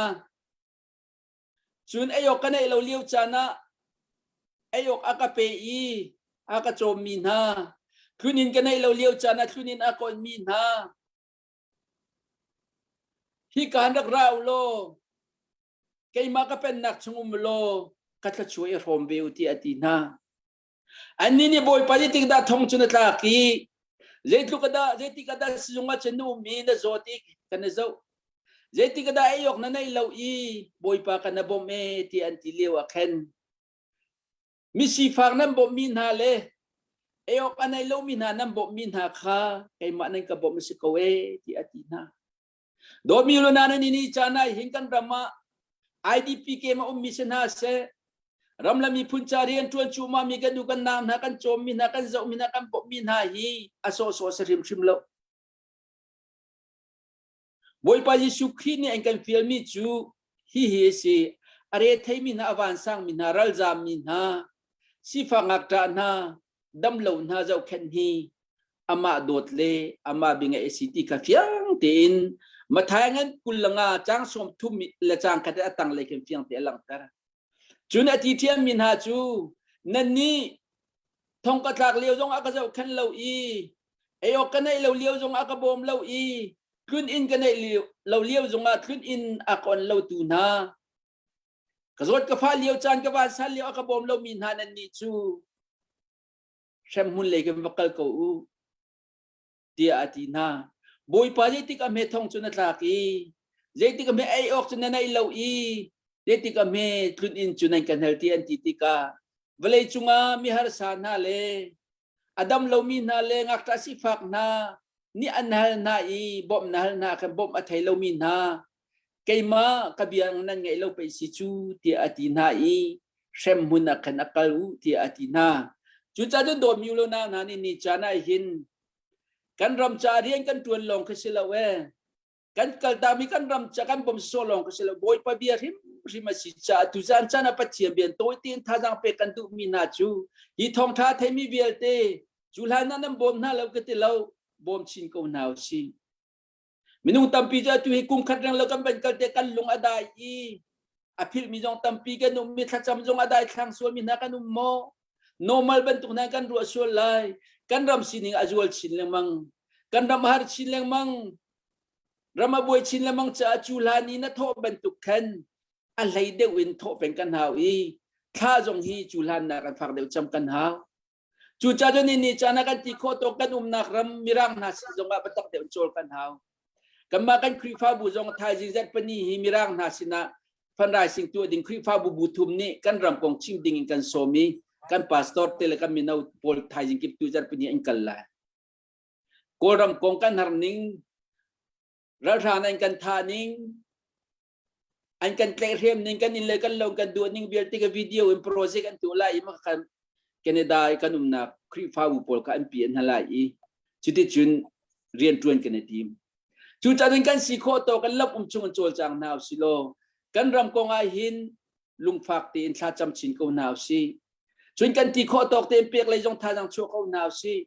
Cun ei awk ka neih lo lio caan ah ei awk a ka pe i a ka cawmmi hna, tluninn ka neih lo lio caan ah tluninn a kawnmi hna, hika han rak ra u law keimah ka pennak chung um law ka thluachuah i hrawm ve u tiah a ti hna. Annih nih Bawipa nih tik dah thong cu na tlak i zeitluk dah zeitik ah dah sizung ah cun na um i na zawt i kan i zoh zeitik ah dah ei awk na neih lo i Bawipa kan na bawmh e ti an ti lio ah khan mi sifak nan bawmhmi hna le ei awk a nei lomi hna nan bawmhmi hna kha keimah nan ka bawmh a si ko e ti a ti hna. Dawtmi luna nan ni caan ah hin kan ram ah IDP kem a ummi si hna seh ram le miphun ca rian ṭuan cuahmah mi kan nu kan nau hna kan cawmmi hna kan zohmi hna kan bawmhmi hna hi a sawhsawh a si hrimhrim lo. Bawipa Jesuh Khrih nih an kan fialmi cu hihi a si a re theimi hna a vansangmi hna ralzammi hna sifak ngakṭah hna damlo hna zohkhenh hi amah dawt le amah biangaih a si ti kha fiang tein Matthai ngan 25 caang 30 le caang khat a tanglei khin fiang te a langhter. Cun a ti ṭhiammi hna cu nannih thong ka tlak lio zong a ka zohkhenh lo i ei awk ka neih lo lio zong a ka bawm lo i tlun inn ka neih lo lio zongah tlun inn a ka on lo tu hna ka zawt ka fah lio caan ka vansan lio a ka bawm lomi hna nannih cu hremhmun lei kan va kal ko u tiah a ti hna. Bawipa zeitik a hme thong cu na tlak i zeitik a hme ei awk cu na neih lo i zeitik a hme tlun inn cu nan kan hal ti an ti tikah vawlei cungah miharsa hna le a dam lomi hna le ngakṭah sifak hna nih an hal hna i bawmh na hal hna khan bawmh a thei lomi hna keimah ka bia nan ngaih lo pei si cu tiah a ti hna i hremhmun ah khan a kal u tiah a ti hna. Cucaah cun dawtmi u nau hna nih ni caan ah hin kan ram ca rian kan ṭuan lawng khi si lo ee. Kan kaltakmi kan ram ca kan bawm sawh lawng khi si lo. Bawipa bia hrimhrim a si caah tuzaan caan ah Pathian bia tawi tein thazaang pek kan duhmi hna cu hi thawngṭha theimi vialte cu hlan ah nan bawm hna lo ka ti lo bawm chin ko hna u sih. Minung tampi cu atu hi kum khat reng lo kan van kal te kan lung a dai i a philhmi zong tampi kan um mi thlacam zong a dai thlang sualmi hna kan um maw? Normal bantuk hna kan ruah sual lai. Kan ram sining a zual chin lengmang. Kan ram a har chin lengmang. Ram a buai chin lengmang caah cu hlan i na thawh bantuk khan a hlei deuh in thawh peng kan hau i thla zong hi cu hlan nak an fak deuh cam kan hau. Cucaah cun ni caan ah kan ti khawh tawk kan umnak ram Mirang hna sin zongah biatak deuh cawl kan hau. Kanmah kan Khrihfabu zong thaizing zarhpini hi Mirang hna sinah fundraising tuah ding Khrihfabu bu thum nih kan ram kong chim ding in kan sawm i kan pastor te le kan mino pawl thaizing kip tu zarhpini an kal lai. Kawlram kong kan har ning, ralhrang an kan thah ning, an kan tlaihhrem ning kan inn le kan lo kan duh ning vialte ka video in project an tuah lai i mah kan Canada i kan umnak Khrihfabu pawl kha an pi an hna lai i cuticun rian ṭuan kan i tim. Cucaah kan si khawh tawk kan lam um chung in cawlcang hna usih law kan ram kong ah hin lungfak tein thlacam chin ko hna usih. Cun kan ti khawh tawk tein pek lei zong thazaang chuah ko hna usih.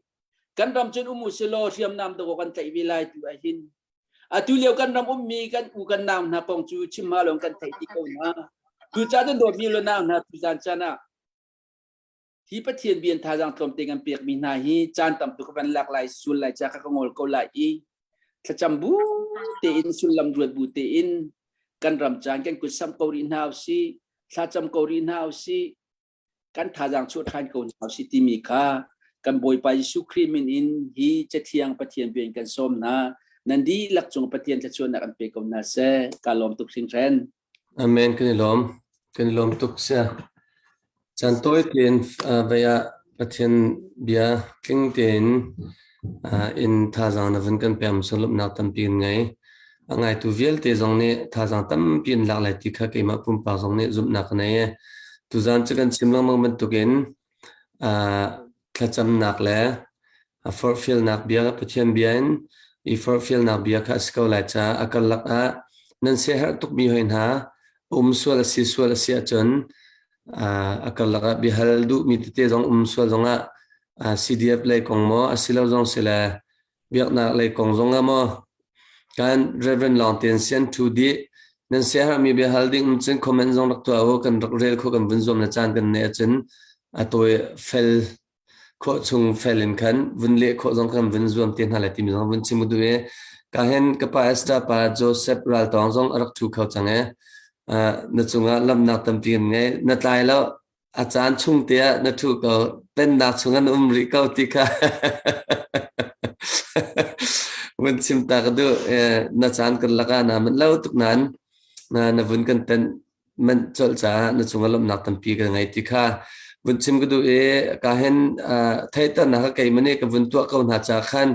Kan ram cun um usih law hriamnam dawh kan tlaih ve lai tu ah hin Atu lio kan ram ummi kan u kan nau hna kong cu chim ma lawng kan theih ti ko hna. Cucaah cun dawtmi le nau hna tuzan caan ah hi Pathian bia in thazaang tlawmte kan pekmi hna hi caan tam tuk ka van lak lai sul lai ca ka ka ngol ko lai i thlacam bu tein sullam ruat bu tein kan ram caan kan kut samh ko rih hna usih thlacam ko rih hna usih kan thazaang chuah ṭhan ko hna usih timi kha kan Bawipa Jesuh Khrih min in hi Cathiang Pathian bia in kan sawm hna. Nan dihlak cung Pathian thluachuahnak an pe ko hna seh. Ka lawm tuk hringhran. Amen kan i lawm. Kan i lawm tuk sia. Caan tawi tein vei ah Pathian bia tling tein in thazaang na vun kan pek sunlawmhnak tampi kan ngei. A ngaitu vialte zong nih thazaang tampi an lak lai ti kha keimah pumpak zong nih zumhnak ka nei. Tuzaan cu kan chim lengmang bantukin thlacamnak le forhfialnak bia Pathian bia in i forhfialnak bia kha a si ko lai caah a karlak ah nan siaherh tukmi hoi hna um sual a si sual a si ahcun a karlak ah biahal duhmi tete zong um sual zongah CDF lei kong maw asilo zong sile biaknak lei kong zong ah maw kan Reverend Lawng Ten Sian Thu dih nan siaherhmi biahal ding um cun comment zong rak tuah u kan rak rel kho kan vun zuam na caan kan neih ahcun a tawi fel khawh chung fel in khan vun leh khawh zong kan vun zuam te hna lai timi zong vun chim duh i ka hen ka pa Esther pa Joseph Raltawng zong a rak thu kho cang e na cungah lamnak tampi kan ngei na tlai lo a caan chung te ah na thu ko pennak chung an um rih ko ti kha vun chim ta ka duh na caan kan laka na man lo tuk nan na na vun kan ten man colh caah na cungah lawmhnak tampi ka ngei ti kha vun chim ka duh i ka hen theihternak ka keimah nih ka vun tuah ko hna ca khan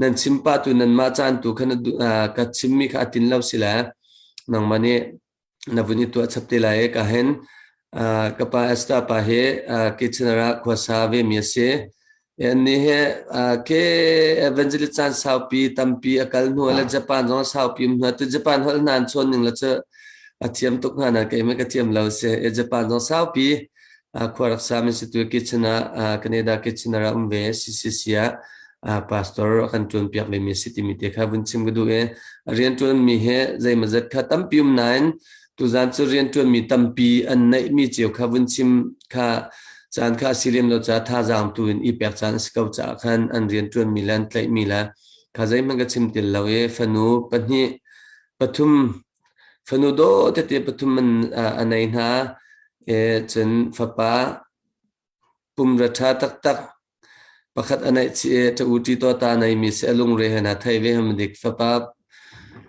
nan chim pa tu nanmah caan tu khan ka chimmi kha a tin lo si le nangmah nih na vun i tuah chap te lai i ka hen ka pa Esther pa hi Kitchener ah khuasa ve mi a si. Annih hi ke evangelist caan saupi tampi a kal hnu le Japan zong saupi um hnu tu Japan holh hna an chawn ning le cu a thiam tuk hna na keimah ka thiam lo si. Japan zong saupi khua rak sa mi si tu kitchen ah Canada Kitchener ah um ve CCC ah pastor a kan tuan piak ve mi si timi te kha vun chim ka duh i rian tuan mi he zeimazat kha tampi um nain Tuzaan cu rianṭuanmi tampi an neihmi cio kha vun chim kha caan kha a si lem lo caah thazaang tu in i pek caan a si ko caah khan an rianṭuanmi le an tlaihmi le kha zeihmanh ka chim til lo i fanu pahnih pathum fanu dawh tete pathum an a nei hna i cun fapa pumra ṭha taktak Pakhat a neih chih i ṭa-u-ṭi tawta a neimi si a lungre he na thei ve ham dik. Fapa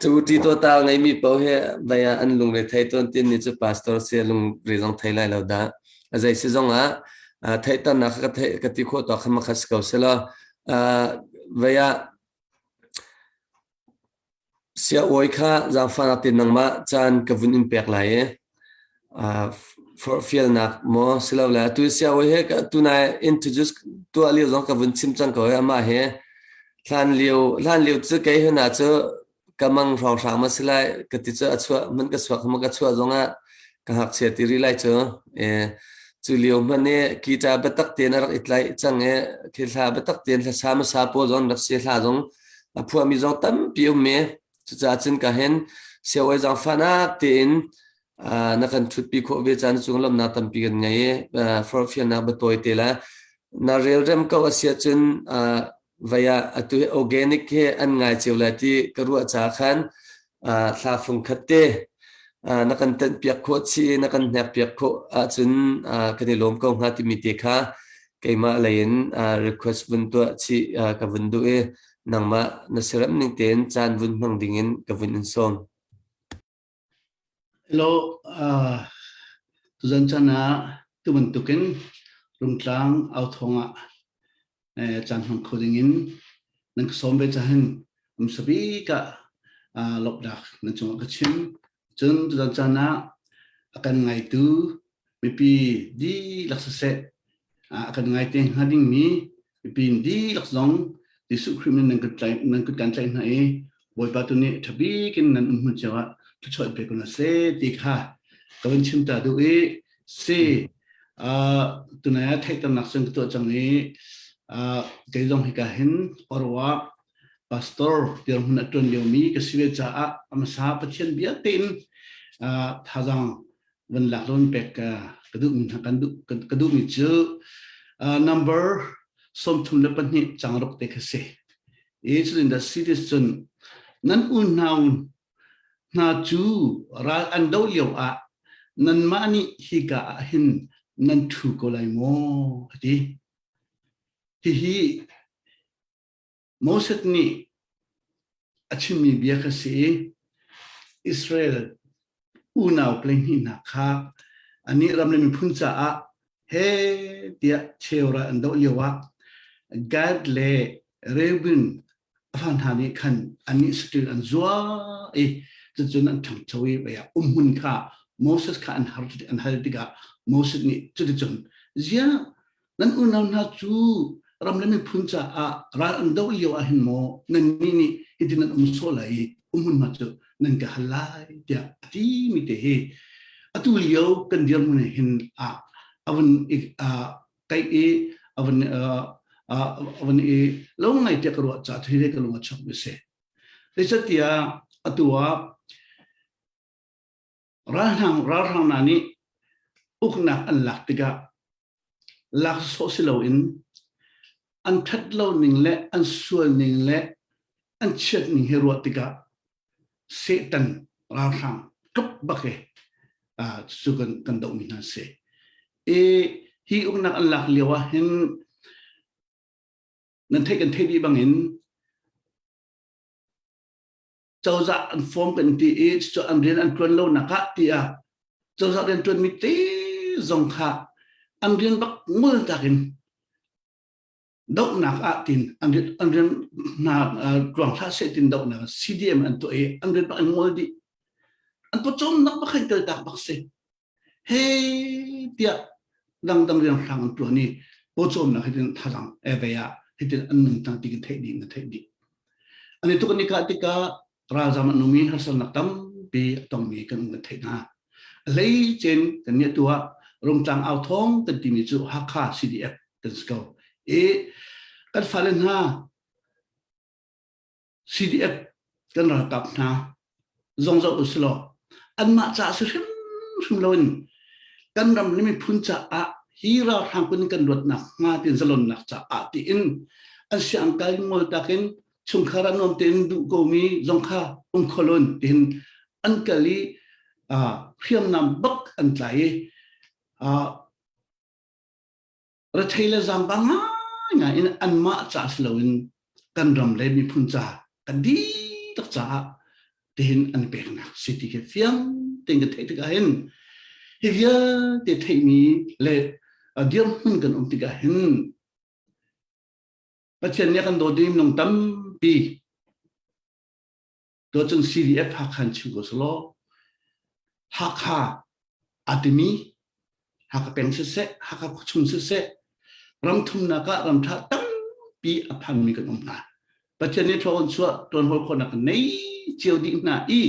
ṭa-u-ṭi tawta a ngeimi paoh hi vei ah an lungre thei tawn tin ni cu pastor si a lungre zong thei lai lo dah. A zei si zong ah theihternak ka theih ka ti khawh tawk kha makhat si ko selaw vei ah Siabawi kha zaangfahnak tein nangmah caan ka vun in pek lai i forhfialnak maw silole atu siabawi he tunai introduce tuah lio zong ka vun chim cang ko i amah hi hlan lio hlan lio cu kei hna cu ka mang hrawnghrang ma si lai ka ti cu a chuah hman ka chuak hman ka chuah zongah ka ngakchia ti rih lai cu cu lio hman i guitar biatak tein a rak i tlaih cang i khi hla biatak tein hla sa hmasa pawl zong rak si hla zong a phuahmi zong tampi um i cucaah cun ka hin siaoi zaangfahnak tein na kan ṭhutpi khawh ve caan cung lawmhnak tampi kan ngei i forhfialnak biatawi te le na relrem ko a si ahcun vei ah atu hi organic hi an ngai cio lai ti ka ruah caah khan thla fung khat te na kan tenh piak khawh chih i na kan hnek piak khawh ahcun kan i lawm ko hnga timi te kha keimah lei in request vun tuah chih ka vun duh i nangmah na siarem ning tein caan vun hmang ding in ka vun in sawm. Hello, tuzan chan ah tu bantukin Rungtlang authawng ah caan hmang kho ding in nan ka sawm ve cahin um sabik ah lawmhnak nan cungah ka chim. Cun tuzan caan ah a kan ngaitu mipi dihlak siseh a kan ngai te hnga dingmi mipi dihlak zong Jesuh Khrih min nan kut nan kut kan tlaih hna i Bawipa tu nih ṭha bik in nan um hmun cio ah thluachuah pe ko hna seh ti kha ka vun chim ta duh i si tunai ah theihternak cun ka tuah cang i kei zong hika hin Orwa pastor dirhmun a ṭuan liomi ka si ve caah a hmasa Pathian bia tein thazaang van lak lawn pek ka ka duh mi hna kan duh ka duh mi cu number 32 changruk te kha si. I cutin the cities cun nan unau hna cu ral an do lio ah nanmah nih hika ah hin nan ṭhu ko lai maw a ti. Hihi Moses nih a chimmi bia kha si i Israel unau hleihnih hna kha anih ram le miphun caah he tiah cheural an doh lioah Gad le Reuben a fa hna nih khan annih saṭil an zua i cucun an ṭhangcho i umhmun kha Moses kha an har an hal tikah Moses nih cuticun ziah nan unau hna cu ram le miphun caah ral an doh lio ah hin maw nannih nih hitin nan um sawh lai i umhmun hna cu nan ka hal lai tiah a ti mi te hi atu lio kan dirhmun hin a avun kai i avun avun i lo ngai tiah ka ruah ca thei le ka lung a chok mi si zeicatiah atu ah ralhrang ralhrang hna nih uknak an lak tikah lak sawh si loin an ṭhat lo ning le an sual ning le an chiat ning hi ruah tikah Satan ralhrang tluk bak i cu kan kan dohmi hna si. I hi uknak an lak lio ah hin nan theih kan theih dih bangin cozah an form kan ti i cucu an rian an ṭuan lo nak ah tiah cozah rian ṭuanmi te zong kha an rian bak ngol tak in dohnak ah tin an rian an rian hna ṭuang hlah seh tin dohnak CDM an tuah i an rian bak an ngol dih an pawcawmnak bak khan kal tak bak si he tiah dangdang rian hrang an ṭuan i pawcawmnak hitin thazang eve ah hitin an nung tang ti kan theih dih na theih dih ani tuk ni ka tikah ralzam an umi harsatnak tampi a tongmi kan um kan theih hna hlei cen kan nih tu ah rungtlang au thawng kan timi cu Hakha CDF kan si ko i kan fale hna CDF kan ralkap hna zong zoh usilaw anmah ca si hrimhrim loin kan ram le miphun caah hi ralhrang kun kan luatnak hnga tin zalonnak caah tiin an siang kal ngol takin chungkhar an nuam tein duh komi zong kha um kholon tin an kal i hriamnam bak an tlai i rethei le zaangba ngaingai in anmah ca si loin kan ram le miphun ca kan dihlak caah tihin an peknak si ti khi fiang tein ka theih tikah hin hi vialte theihmi le dirhmun kan um tikah hin Pathian nih a kan dawt i minung tampi tuahcun CDF Hakha in chim ko selaw Hakha aa timi Hakha peng siseh Hakha khuachung siseh ram thumnak ah ram ṭha tampi a phanmi kan um hna. Pathian nih thaw chuah ṭuanhawl khawhnak kan nei cio dih hna i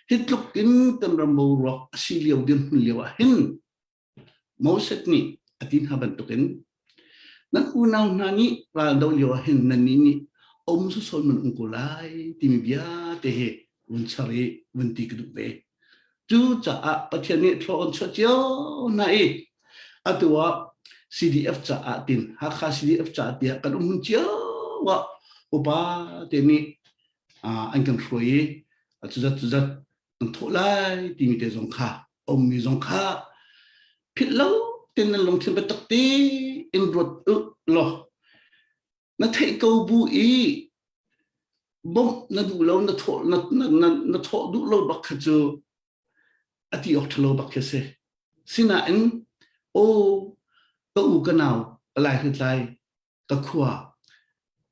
hi tluk in kan ram boruak a si lio dirhmun lio ah hin Moses nih a ti hna bantukin nan unau hna nih ral do lio ah hin nannih nih um sawn man um ko lai timi bia te hi vun char i vun ti ka duh ve. Cucaah Pathian nih thlaw an chuah cio hna i atu ah CDF caah tin Hakha CDF caah tiah kan um hun cio ah upa te nih an kan hruai i cuzat cuzat an thawh lai timi te zong kha ummi zong kha philh lo ten nan lungthin biatak te in ruat u law na theih ko bu i bawmh na duh lo na thawh na, na, na, na thawh duh lo bak kha cu a ti awk ṭhalo bak khi si sinain aw ka u ka nau ka lai hritlai ka khua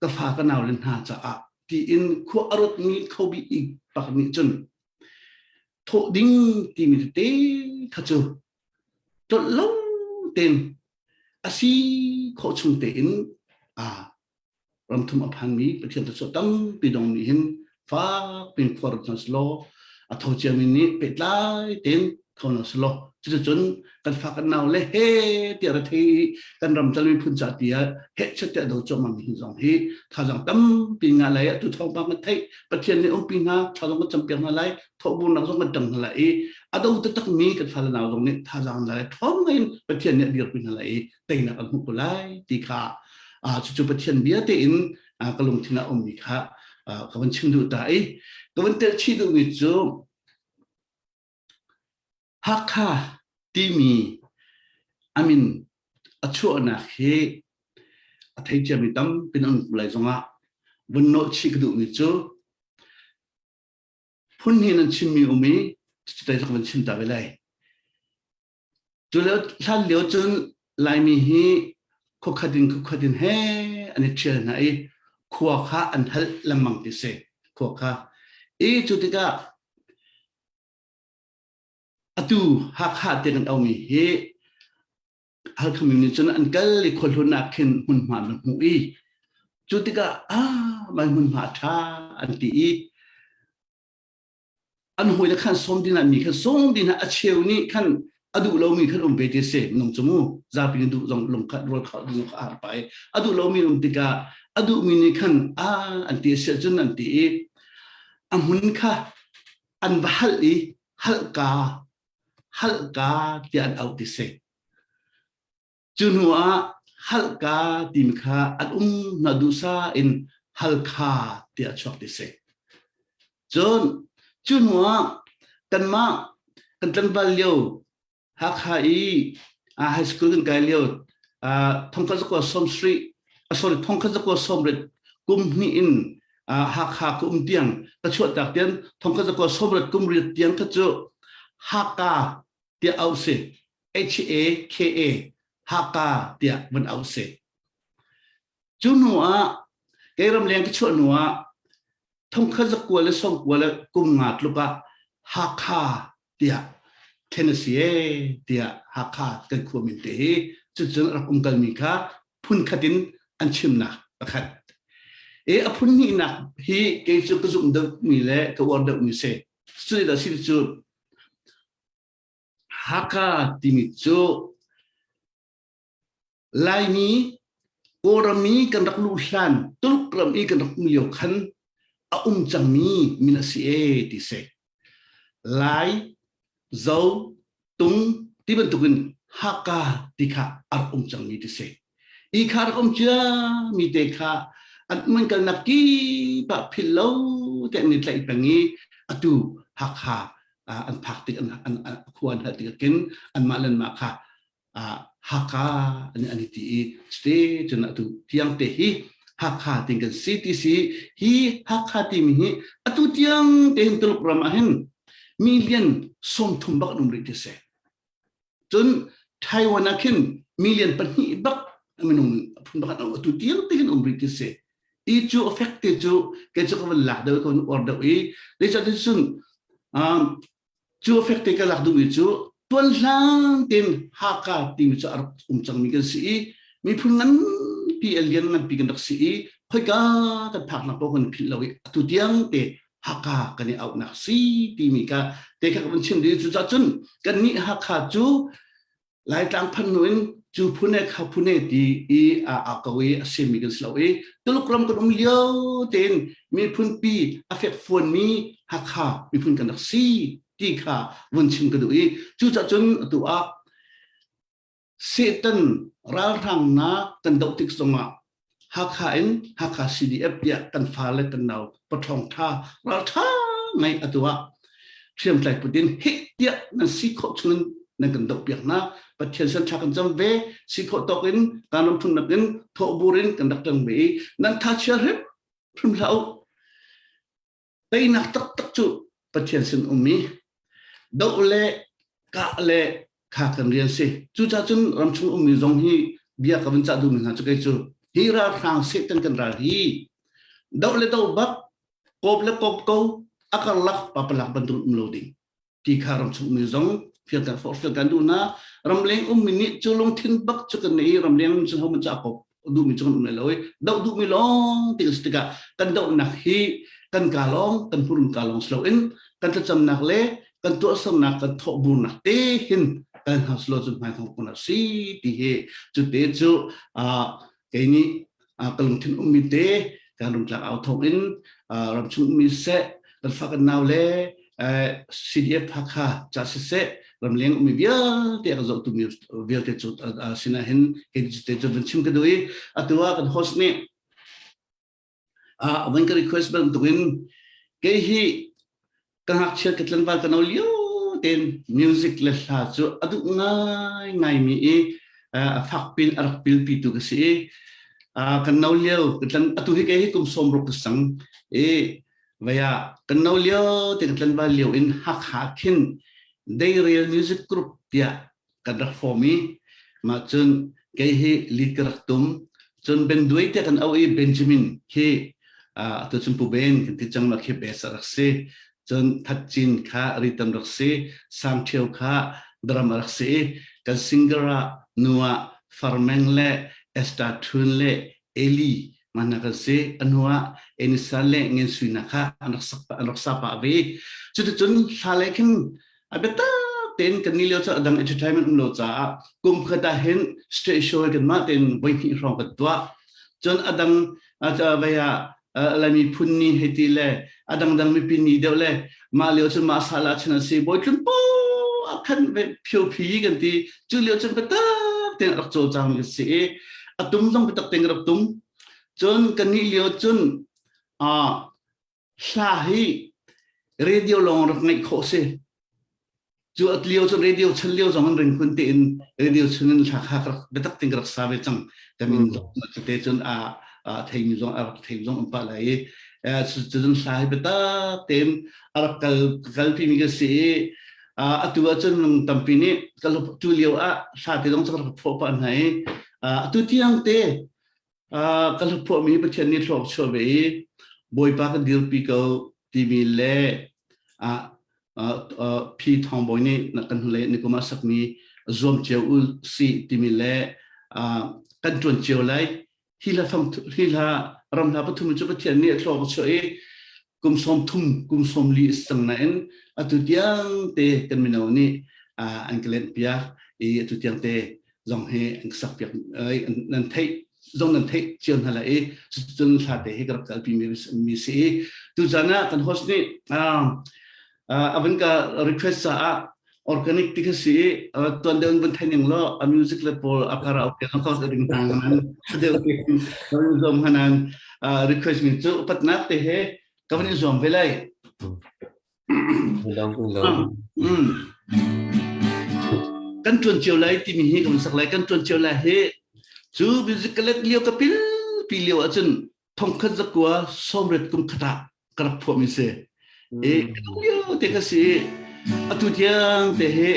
ka fa ka nau le hna caah tiin khua a ruatmi kho bi i pak nih cun thawh ding timi tete kha cu tlolh lo tein a si khawh chung tein a ramthum a phanmi Pathian thluachuah tampi dong nih hin fak pin khua rat hna selaw a tho ciami nih pehtlai tein. Kho na selaw cuticun kan fa kan nau le he tiah ra thei kan ram cal miphun ca tiah he chet tiah do cuahmah mi hi zong hi thazang tampi nga lai atu thawngpang kan theih Pathian nih umpi hna thazang kan campiak hna lai thawhburnak zong kan tang hna lai i a do taktak mi kan fale nau zong nih thazang hna lai ṭhawng in Pathian nih a dirpi hna lai i teinak an hmuh ko lai ti kha cucu Pathian bia tein ka lungthin ah ummi kha ka van chim duh ta i ka van telh chih duhmi cu Hakha timi a min a chuahnak hi a thei ciami tampi nan um lai zongah vun nolh chih ka duhmi cu phun hnih nan chimmi um i cutai ka van chim ta ve lai. Cu lio hlan lio cun Laimi hi khuakhat in khuakhat in he an i ṭhial hna i khua kha an halh lengmang ti si khua kha. I cu tikah atu Hakha te kan aumi hi Halkha mi nih cun an kal i khuahlun ah khin hmunhma an hmuh i cu tikah ah mai hmunhma a ṭha an ti i an hawile khan sawm ding ah mi khan sawm ding ah a cheu nih khan a duh lomi khan um ve ti si minung cu mu zapi nih duh zong lungkhat rual kha ding kha har pai a duh lomi um tikah a duhmi nih khan a an ti a cun an ti i a hmun kha an va halh i halhka halhka tiah an auh ti si Cu hnu ah halka timi kha an um hna duhsa in halkha tiah chuak ti si. Cun cu hnu ah kanmah kan tlangval lio Hakha i high school kan kai lio thongkhat zakua sawm sarih sorry thongkhat zakua sawmriat kum hnih in Hakha ka um tiang ka chuahtak tiang thongkhat zakua sawmriat kum riat tiang kha cu Haka tiah auh si. H-A-K-A, Haka tiah van auh si. Cu hnu ah, kei ramleng ka chuah hnu ah, thongkhat zakua le sawmkua le kum nga tluk ah Hakha tiah thlen a si ee tiah Hakha kan khua min te hi cucun rak um kalmi kha phun khat in an chimnak pakhat. E a phun hnihnak hi kei cu ka zumh deuhmi le ka uar deuhmi si. Cu dah si cu Hakha timi cu Laimi Kawlram i kan rak luh hlan Tuluk ram i kan rak um lio khan a um cangmi min a si ee ti si. Lai, Zo, Tung ti bantukin Hakha ti kha a rak um cangmi ti si. I kha rak um ciami te kha an um an kalnak kip ah philh lo te an i tlaih peng i atu Hakha an phak tik an an khua an hal tik kin anmah le anmah kha Hakha an an i ti i cute cun atu tiang te hi Hakha ting kan si ti si hi Hakha timi hi atu tiang te hin Tuluk ram ah hin million 30 bak an um rih ti si. Cun Taiwan ah khin million pahnih bak minung phun bak an atu tiang te hin um rih ti si. I cu effect te cu kei cu ka van lak deuh ka van uar deuh i zeicahtiah cun cu effect te ka lak duhmi cu tuan hlang tein Haka timi cu a rak um cangmi kan si i miphun nganpi a lian nganpi kan rak si i khoika kan phaknak paoh kan philh lo i atu tiang te Hakha kan i auhnak si timi kha te kha ka van chim ding cucaah cun kannih Hakha cu Laitlang phan hnu in cu phun e kha phun e ti i a a ko i a simi kan si lo i Tuluk ram kan um lio tein miphun pi a fek fuanmi Hakha miphun kan rak si ti kha vun chim ka duh i cucaah cun atu ah Satan ralhrang na kan doh tik zongah Hakha in Hakha CDF tiah kan fale kan nau paṭhawng ṭha ralṭha ngai atu ah hriamtlai put in heh tiah nan si khawh chungin nan kan doh piak hna Pathian san ṭha kan cam ve si khawh tawk in kan ram phun in thawhbur in kan rak ṭang ve i nan tha chia hrim hrim hlah u Teinak taktak cu Pathian sin um i doh le kah le kha kan rian si. Cucaah cun ramchung ummi zong hi bia ka van cah duhmi hna cu kei cu hi ralhrang Satan kan ral hi doh le doh bak kawp le kawp ko a karlak papalak bantuk um lo ding. Ti kha ramchung ummi zong fianter forhfial kan duh hna. Ramleng ummi nih cu lungthin bak cu kan nei i ramleng um cun hohmanh cu a kawp duhmi cu kan um lai lo i doh duhmi lawng ti kan si tikah kan dohnak hi kan ka lawng kan hmurun ka lawng si loin kan thlacamnak le Kan tuahsernak kan thawhburnak te hin kan hna selaw cu hmai thong kun a si ti hi cu te cu kei nih ka lungthin ummi te kan rungtlak au thawk in ramchung ummi seh kan fa kan nau le CDF Hakha ca siseh ramleng ummi vialte a zohtu mi vialte cu sinah hin kei te cu van chim ka duh i atu ah kan host nih van ka request bantukin kei hi ka ngakchia ka tlangval ka no lio tein music le hla cu a duh ngai ngai mi i a fak pin a rak pilpi tu ka si i kan no lio ka tlan atu hi kei hi kum 60 ka sang i vaya kan no lio te ka tlanval lio in Hakha khin Deirel Music Group tiah kan rak form i mah cun kei hi lead ka rak tum. Cun Ben Duai tiah kan auh i Benjamin khi atu cun Pu Ben kan ti cang ma khi bass a rak si. Cun That Cin kha rhythm rak si, Sang Ṭhio kha drum a rak si i kan singer ah nu ah Farmeng le Esther Thun le Eli mana kan si. A hnu ah Enisa le Ngen Sui na kha an rak sak an rak sa pah ve. Cuticun hla le khin a biatak tein kan ni lio cu a dang entertainment um lo caah kum khat ah hin stage show kan mah tein voi hnih hrawng kan tuah. Cun a dang vei ah Laimi phun ni hei ti le a dangdang mipi ni deuh le mah lio cun mah sala chan a si bawi tlun po a khan ve phio phi kan ti. Cu lio cun biatak tein rak cawlcang mi si i a tum zong biatak tein rak tum. Cun kan nih lio cun hla hi radio lawng rak ngaih khawh si. Cu at lio cun radio chan lio zong in ringkhun tein radio chungin hla kha rak biatak tein ka rak sa ve cang. Ka min zong te cun a theimi zong a rak thei zong an pah lai i cun hla hi biatak tein a rak kal kalpi mi ka si i atu ahcun lung tampi nih ka tu lio ah hla te zong cu ka rak phuah pah hna i atu tiang te ka hlaphuahmi Pathian nih thluak chuah ve i Bawipa ka dirpi ko timi le Phi Thawng Bawi nih kan hnulei nikum ah sakmi zuam cio u si timi le kan ṭuan cio lai. Hi hla fang hi hla ram hla pathum cu Pathian nih a thluak a chuah i kum 30 kum 40 a si cang nain atu tiang te kan mino nih an ka lenh piak i atu tiang te zong hi an ka sak piak nan theih zong nan theih cio hna lai i cun hla te hi ka rak kalpi mi si i tuzan ah kan host nih a van ka request caah organic ti kha si i tuan deuh in vun thei ning law a music le pawl a karaoke zong ka ding hna nan deuh kan zuam hanan request mi cu upatnak te he ka van i zuam ve lai. Kan tuan cio lai timi hi kan sak lai. Kan tuan cio lai hi cu music ka let lio ka pil pi lio ahcun 1990 kum khat ah ka rak phuahmi si. I lio te ka si. Atu tiang te hi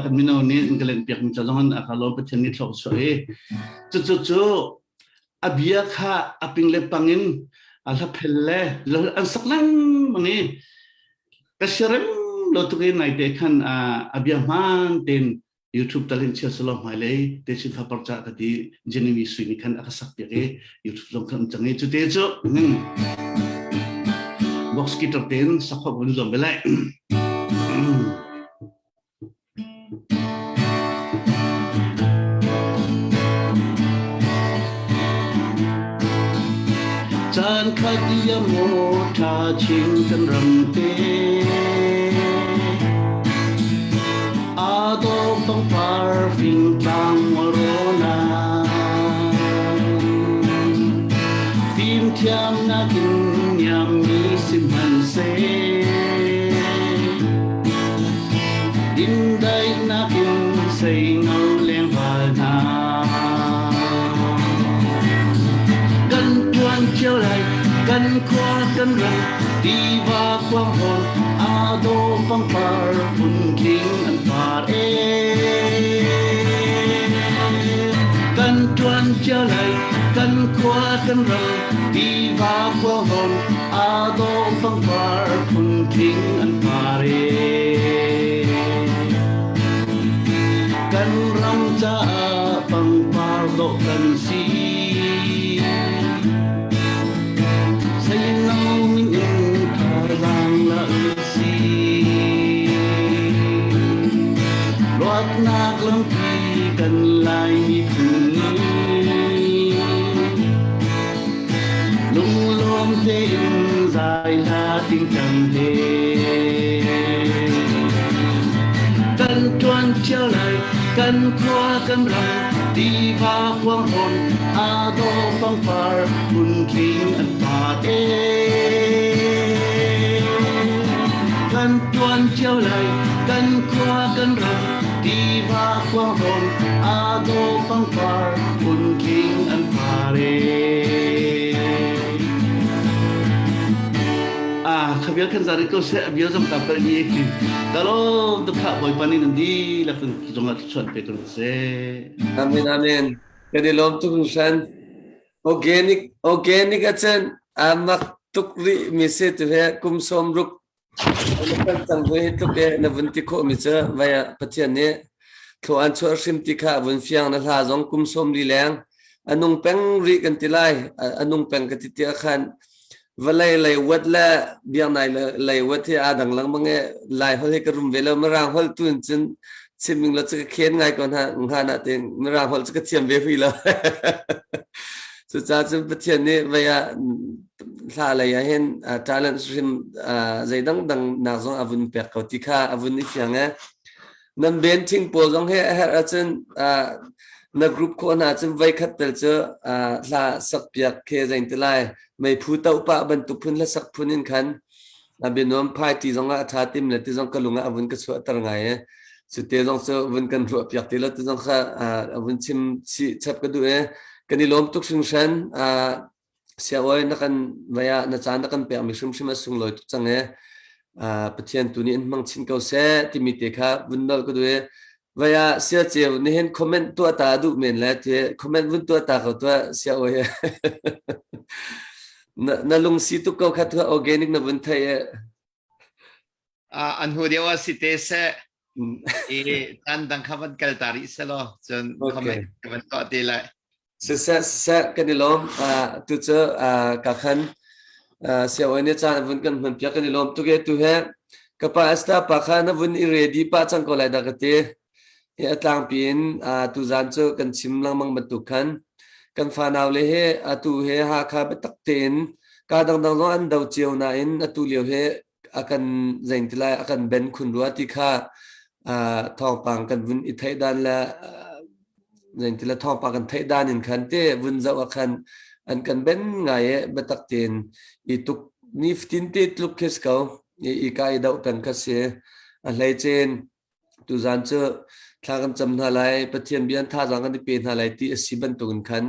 kan mino nih an ka len piak mi ca zong in a ka lawm. Pathian nih thlok chuah i cu cu a bia kha a ping le pang in a hlaphel le an sak lengmang i ka siarem lo tuk i nai te khan a bia hmaan tein YouTube tal in chia selaw hmailei te chin fa par ca ka ti. Jenny Sui nih khan a ka sak piak i YouTube zong khan um cang i cu te cu box guitar tein sak khawh vun zuam ve lai. Caan khat ya maw ṭha chin kan ram te aa dawh pangpar fingtlang mualrawn ah fimthiamnak in niammi sihmanhseh Dindaihnak in seino lengval hna. Kan ṭuan cio lai, kan khua kan ram, tiva kuang hawn, aa dawh pangpar phuntling an par ee. Kan ṭuan cio lai, kan khua kan ram, tiva kuang hawn, aa dawh pangpar phuntling an par ee. Kan ram caah pangpar dawh kan si. Seino min in thazaang la si. Lai hla tingtang he. Kan ṭuan cio lai, kan khua kan ram, tiva kuang rawn, aa dawh pangpar, phuntling an par e. Kan ṭuan cio lai, kan khua kan ram, tiva kuang rawn, aa dawh pangpar, phuntling an par e. Ah, khabial kan zari ko se abial zong ta per ni kalom tu kha bawipa nih nan dihlak zong ah chuan pe ko se. Amen amen. Kan i lawm tuk hringhran. Organic organic achan amak tuk rih mi se tu he kum som ruk Kan cang voi hi tluk e na vun ti khawh mi cu vai ah Pathian nih thlaw an chuah hrim ti kha a vun fiang na hla zong kum 40 leng a nung peng rih kan ti lai a nung peng ka ti tiah khan vawlei lei wat le biaknai lei wat hi aa dang lengmang e lai holh hi ka rum ve lo mirang holh tu in cun chiming lo cu ka khen ngai ko hna hnga na tin mirang holh cu ka thiam ve hui lo cucaah cun Pathian nih vei ah hla lei ah hin talent hrim zei dangdang nak zong a vun pek ko ti kha a vun i fiang e nan ben thing pawl zong he a herh ahcun na group khawh hna cun voi khat tel cu hla sak piak khe zein ti lai meiphu to pah bantuk phun hla sak phun in khan bianuam phai ti zong ah a tha tim le ti zong ka lung ah a vun ka chuah ter ngai e cu te zong cu vun kan ruah piak ti lo ti zong kha a vun chim chih chap ka duh e kan i lawm tuk hringhran Siabawi na kan vai ah na caan na kan pekmi hrimhrim a sunglawi tuk cang e. Pathian tu nih in hmang chin ko seh timi te kha vun nolh ka duh e. Vai ah sia ceu nihin comment tuah ta duh men le ti comment vun tuah ta ko tuah siabawi. na, na lungsi tuk ko kha tu organic na vun thei e. An hnu deuh ah si te seh i caan dang kha van kal ta rih seh law cun comment ka van tuah te lai. Siseh siseh kan i lawm tu cu ka khan siaoi nih caan vun kan hman piak kan i lawm tuk e tu he ka pa Esther pa kha na vun i ready pa cang ko lai dah ka ti hi a tlangpi in tuzan cu kan chim lengmang bantuk khan kan fanau le he atu he Hakha biatak tein ka dangdang zong an do cio nain atu lio he a kan zein ti lai a kan ben khun rua ti kha thawngpang kan vun i theih dan le zein ti le thawngpang kan theih dan in khan te vun zoh ah khan an kan ben ngai e biatak tein i tuk ni fatin te tluk khi si ko i ka i doh peng kha si a hlei cin Tuzaan cu thla kan cam hna lai, Pathian bia thazaang kan i pe hna lai ti a si bantukin khan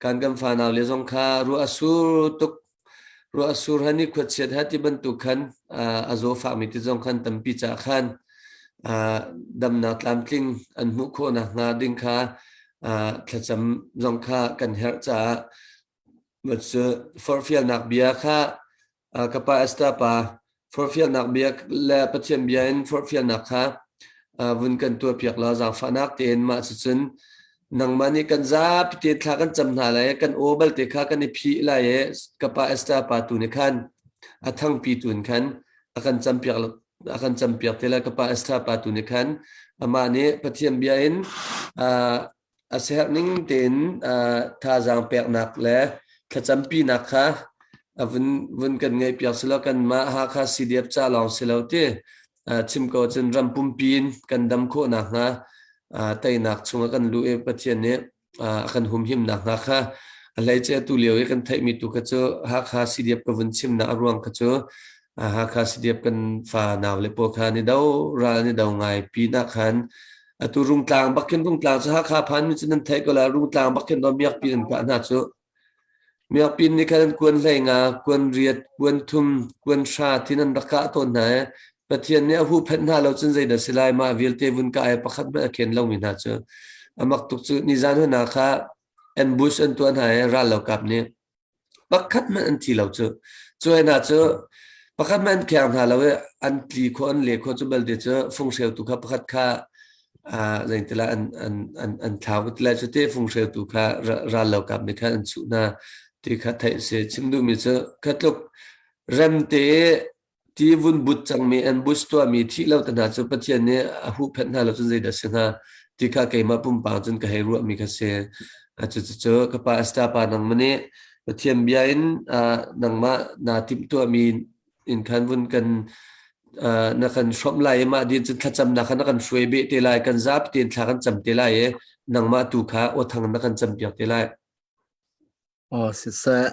kan kan fanau le zong kha ruah a sur tuk ruah a sur han i khuachiat ha ti bantuk khan a zaw fakmi ti zong khan tampi ca khan damnak tlamtling an hmuh khawh nakhnga ding kha thlacam zong kha kan herh caah cu forhfialnak bia kha ka pa Esther pa forhfialnak bia le Pathian bia in forhfialnak kha vun kan tuahpiak la zaangfahnak tein mah cucun nangmah nih kan zapi te thla kan cam hna lai kan aw balte kha kan i phih lai i ka pa Esther pa tu nih khan a thangpi tu in khan a kan campiak a kan campiak te lai ka pa Esther pa tu nih khan amah nih Pathian bia in A siaherh tein thazaang peknak le thlacampinak kha a vun, vun kan ngeihpiak silo kanmah Hakha CDF ca lawng si lo ti chim ko cun ram pumpi in kan dam khawh nakhnga teinak chungah kan luh i Pathian nih a kan humhim nakhnga kha a hleice atu lio i kan theihmi tu kha cu Hakha CDF ka vun chimnak a ruang kha cu Hakha CDF kan fa nau le pawl kha ni do ral ni do ngai pinah khan Atu Rungtlang bak khin Rungtlang cu Hakha phan mi cu nan theih ko lai Rungtlang bak khin miakpi an kah hna cu. Miakpi nih khan an kuan hlei nga, kuan riat, kuan thum, kuan hra tin an rak kah tawn hna i Pathian nih a huhphenh hna lo cun zeidah si lai mah vialte vun kah i pakhat hmanh a khen lomi hna cu amak tuk cu nizan huna kha ambush an tuah hna i ral lo kap nih Pakhat hmanh an thi lo cu. Cu hna cu pakhat hmanh an kheng hna lo i an tli khawh an le khawh cu balte cu funghreutu kha pakhat kha zeintila an an an an thlau ti lai cu te funghreutu kha ral lo kap nih khan an chuh hna ti kha theih a si. Chim duhmi cu kha tluk remte Ti vun but cangmi an bus tuahmi thih lo te hna cu Pathian nih a huhphenh hna lo cun zeidah si hnga ti kha keimah pumpak cun ka hei ruahmi kha si. Cucu ka pa Esther pa nangmah nih Pathian bia in nangmah naa timhtuahmi in khan vun kan na kan hrawmh lai i mah din cun thlacamnak kha na kan hruai beh te lai kan zapi tein thla kan cam te lai i nangmah tu kha aw thang na kan cam piak te lai. Aw siseh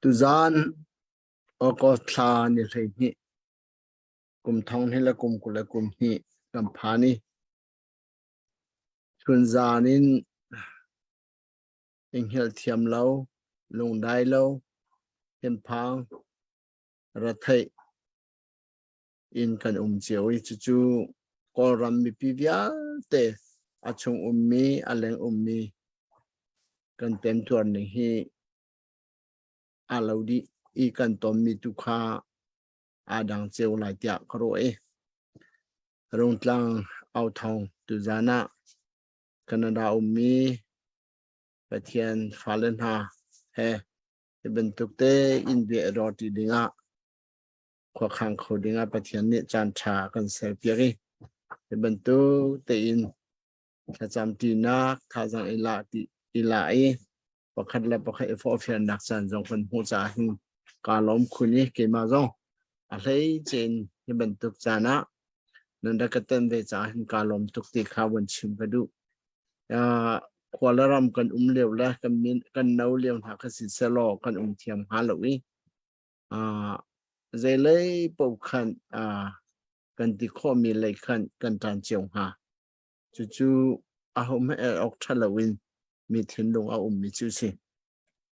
tuzaan August thla ni 12 kum thong hnih le kum 22 kan phan i chunzaan in i hngelh thiam lo, lungdai lo, thinphang, retheih in kan um cio i cucu Kawlram mipi vialte a chung ummi, a leng ummi kan temtuar ning hi aa lo dih i kan tonmi tu kha aa dang cio lai tiah ka ruah i Rungtlang authawng tuzaan ah Canada ummi Pathian fale hna he hi bantuk te in bia i rawti dingah khuakhang kho dingah Pathian nih caan ṭha a kan serpiak i hi bantuk tein thlacam ṭinak thazaang i la ti i la i pakhat le pakhat i forhfialnak caan zong kan hmuh caah hin kaa lawm khun i keimah zong a hleice in hi bantuk caan ah nan rak ka ton ve caah hin kaa lawm tuk ti kha von chim ka duh. Uh, khua le ram kan um lio le kan min kan no lio hna kha si selaw kan um thiam hnga lo i uh, zeilei paoh khan uh, kan ti khawhmi lei khan kan ṭan cio hnga. Cucu ahohmanh el awk ṭha loin mi thinlung a ummi cu si.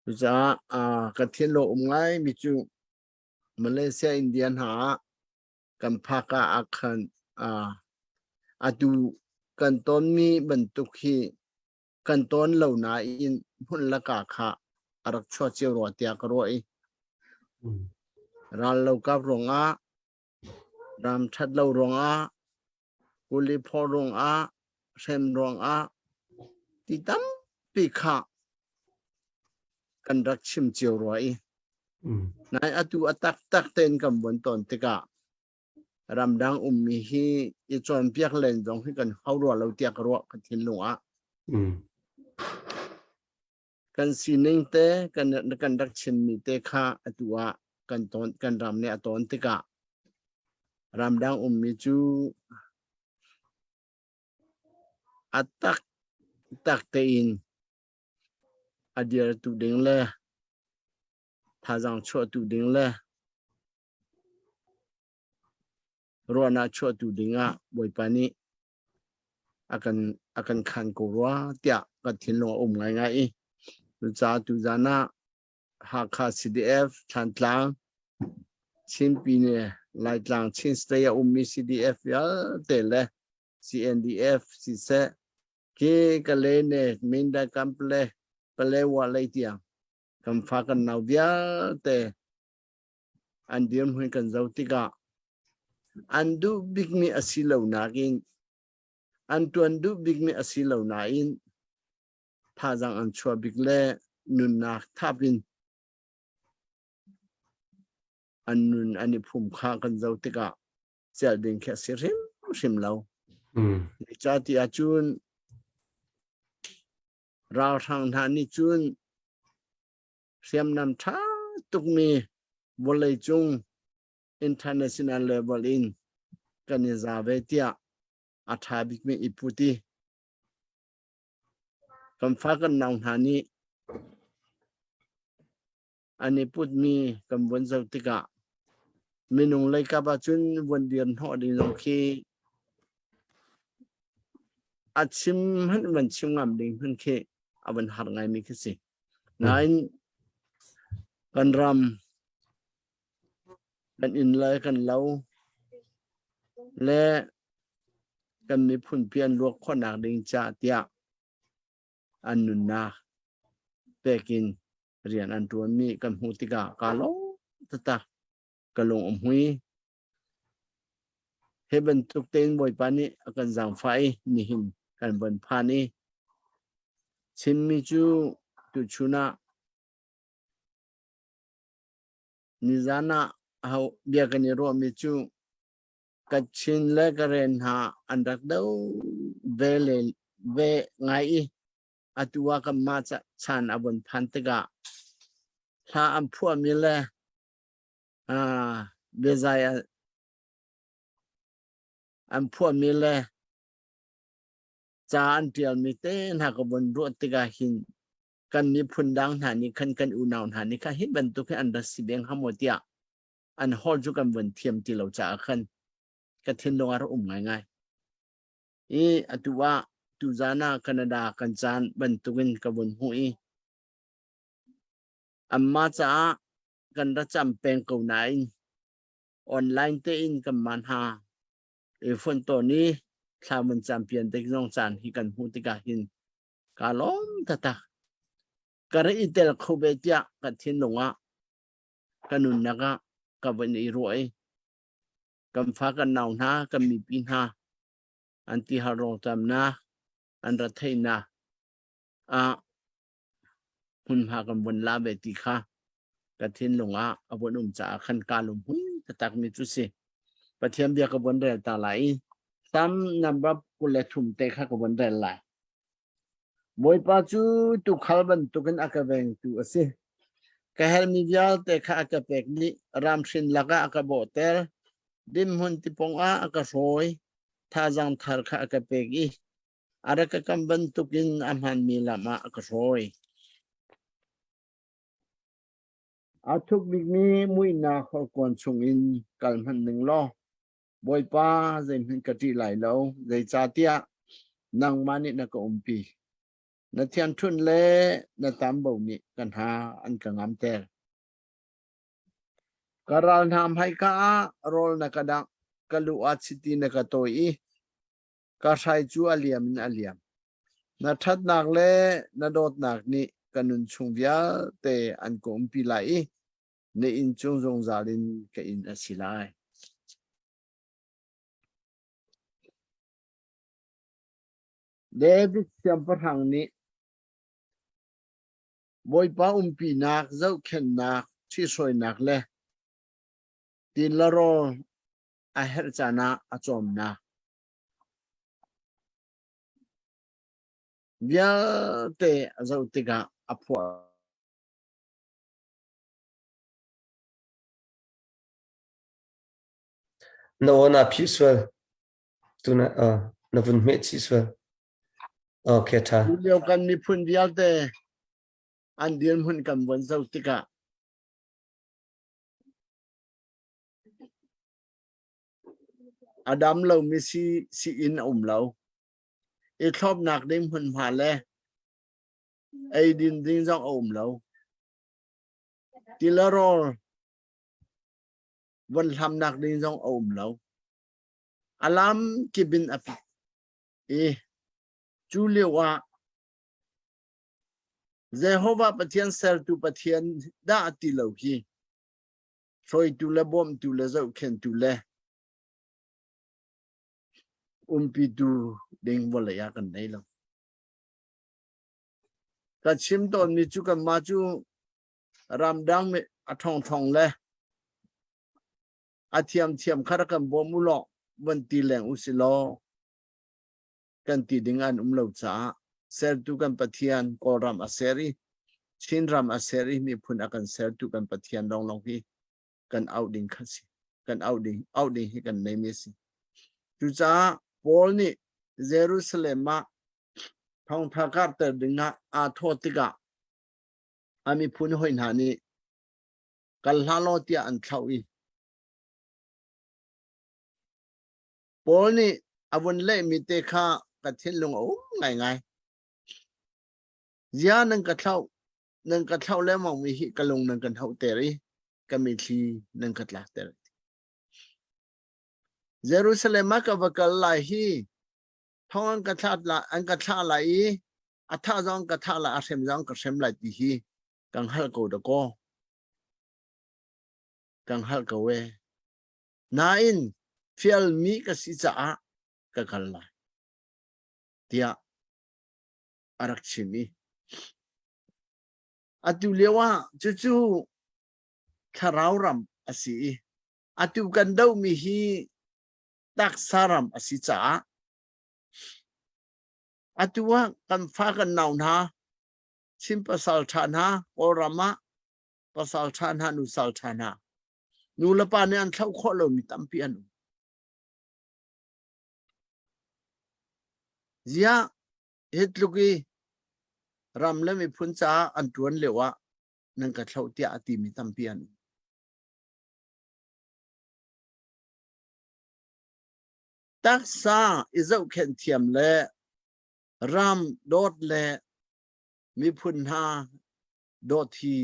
Cucaah uh, ka thinlung um ngaimi cu Malaysia, India hna ah kan phak ah ah khan uh, atu kan tonmi bantuk hi kan ton lo nain hmun laka kha a rak chuah cio rua tiah ka ruah i ral lo kap ruangah ram ṭhat lo ruangah kuli phaw ruangah hrem ruangah ti tampi kha kan rak chim cio rua i nai atu a taktak tein kan vun ton tikah ramdang ummi hi i cawnpiak len zong hi kan hau rua lo tiah ka ruah ka thinlung ah kan sining te kan kan rak chimmi te kha atu ah kan ton kan ram nih a ton tikah ramdang ummi cu a tak tak tein a dirtu ding le thazaang chuahtu ding le ruahnak chuahtu ding ah Bawipa nih a kan a kan khan ko rua tiah ka thinlung a um ngaingai i cucaah tuzaan ah Hakha CDF Thlantlang Chin Pyine Laitlang Chin State a ummi CDF vialte le CNDF siseh ke Kale ne Minda Kample Palewa lei tiang kan fa kan nau vialte an dirhmun kan zoh tikah an duh bikmi a si lo nakin an tuan duh bikmi a si lo nain thazaang an chuah bik le nunnak thap in an nun an i phum kha kan zoh tikah celh ding khi a si hrimhrim lo. Ca ti ahcun ralhrang hna nih cun hriamnam ṭha tukmi vawleicung international level in kan i za ve tiah a ṭha bikmi i put i kan fa kan nau hna nih an i putmi kan vun zoh tikah minung lei kap ahcun vun dir hnawh ding zong khi a chim hmanh van chim ngam ding hmanh khi a van har ngaimi khi si. Nain kan ram kan inn le kan lo le kan miphun pi an luak khawhnak ding ca tiah an nunnak pekin rian an ṭuanmi kan hmuh tikah kaa lawm taktak ka lung a hmui. Hi bantuk tein Bawipa nih a kan zaangfah i nihin kan von phan i Chinmi cu tuchun ah nizan ah aho bia kan i ruahmi cu Kachin le Karen hna an rak do ve le ve ngai i atu ah kanmah chan a von phan tikah hla an phuahmi le. Ah, biazai an phuahmi le ca an ṭialmi te hna ka vun ruah tikah hin kan miphun dang hna nih khan kan unau hna nih khan hi bantuk hi an ra si deng ha maw tiah an holh cu kan vun thiam ti lo caah khan ka thinlung a rak um ngaingai. I atu ah tuzan ah Canada kan caan bantukin ka vun hmuh i anmah caah kan ra cam peng ko nain online tein kan man ha i phone tawn i thla mun champion te zong caan hi kan hmuh tikah hin ka lawm taktak. Ka ra i tel kho ve tiah ka thinlung ah ka nunnak ah ka van i ruah i kan fa kan nau hna kan mipi hna an ti har rawlṭamnak an ra theihnak ah hmunhma kan vun la ve ti kha ka thinlung ah a vun um caah khan ka lunghui taktak mi cu si. Pathian bia ka vun rel ta lai i Psalm number 23 te kha ka vun rel lai. Bawipa cu tuukhal bantukin a ka vengtu a si. Ka herhmi vialte kha a ka pek dih. Ramhrin lakah a ka bawhter. Dimhmun tipung ah a ka hrawi. Thazaang thar kha a ka pek i a rak ka kam bantukin a hmaanmi lam ah a ka hrawi. A thuk bikmi muihnak horkuan chungin kal hmanh ning law Bawipa zeihmanh ka ṭih lai lo, zeicahtiah nangmah nih na ka umpi. Na thiangṭhunh le na tambo nih ka hna an ka ngamter. Ka ral hna hmaika ah rawl na ka dangh, ka lu ah chiti na ka tawi i ka hrai cu a liam in a liam. Na ṭhatnak le na dawtnak nih ka nun chung vialte an ka umpi lai i na inn cung zungzal in ka inn a si lai. David siangpahrang nih Bawipa umpinak, zohkhenhnak, ṭhihruainak le tin le rawl a herh caan ah a cawmnak vialte a zoh tikah a phuah. Na aw naa phih sual. Tuna na vun hmeh chih sual. Okay, ṭha. Lio kan miphun vialte an dirhmun kan von zoh tikah a dam lomi si si in a um lo. I thlopnak ding hmunhma le eidin ding zong a um lo. Tilarawl von hlamnak ding zong a um lo. A lam kip in a pit i cu lio ah Jehovah Pathian sertu Pathian dah ti lo hi hruaitu le bawmtu le zohkhenhtu le umpitu ding vawlei ah kan nei lo. Ka chim tawnmi cu kanmah cu ramdang a ṭhawngṭhawng le a thiamthiam kha rak kan bawm u law van ti leng u si law kan ti ding an um lo caah sertu kan Pathian Kawlram a ser i Chinram a ser i miphun a kan sertu kan Pathian lawnglawng hi kan auh ding kha si kan auh ding auh ding hi kan nei mi a si. Cucaah Paul nih Jerusalem ah thawngtha karhter dingah aa thawh tikah a miphun hawi hna nih kal hlah law tiah an thlauh i Paul nih a vun lehmi te kha ka thinlung a um ngaingai. Zia nan ka thlauh, nan ka thlauh lengmang mi hi ka lung nan kan hauhter i ka mitthli nan ka tlakter. Jerusalem ah ka va kal lai hi thong an ka thlah la an ka thlah lai i a thah zong ka thah lai a hrem zong ka hrem lai ti hi kan hngalh ko dakaw kan hngalh ko e nain fialmi ka si caah ka kal lai tiah a rak chim i atu lio ah cucu thlarau ram a si i atu kan dohmi hi taksa ram a si caah atu ah kan fa kan nau hna Chin pasal ṭha hna Kawlram ah pasal ṭha hna nusal ṭha hna. Nu le pa nih an thlauh khawh lomi tampi an um. Ziah hi tluk i ram le miphun caah an ṭuan lio ah nan ka thlauh tiah a timi tampi an um. Taksa i zohkhenh thiam le ram dawt le miphun hna dawt hi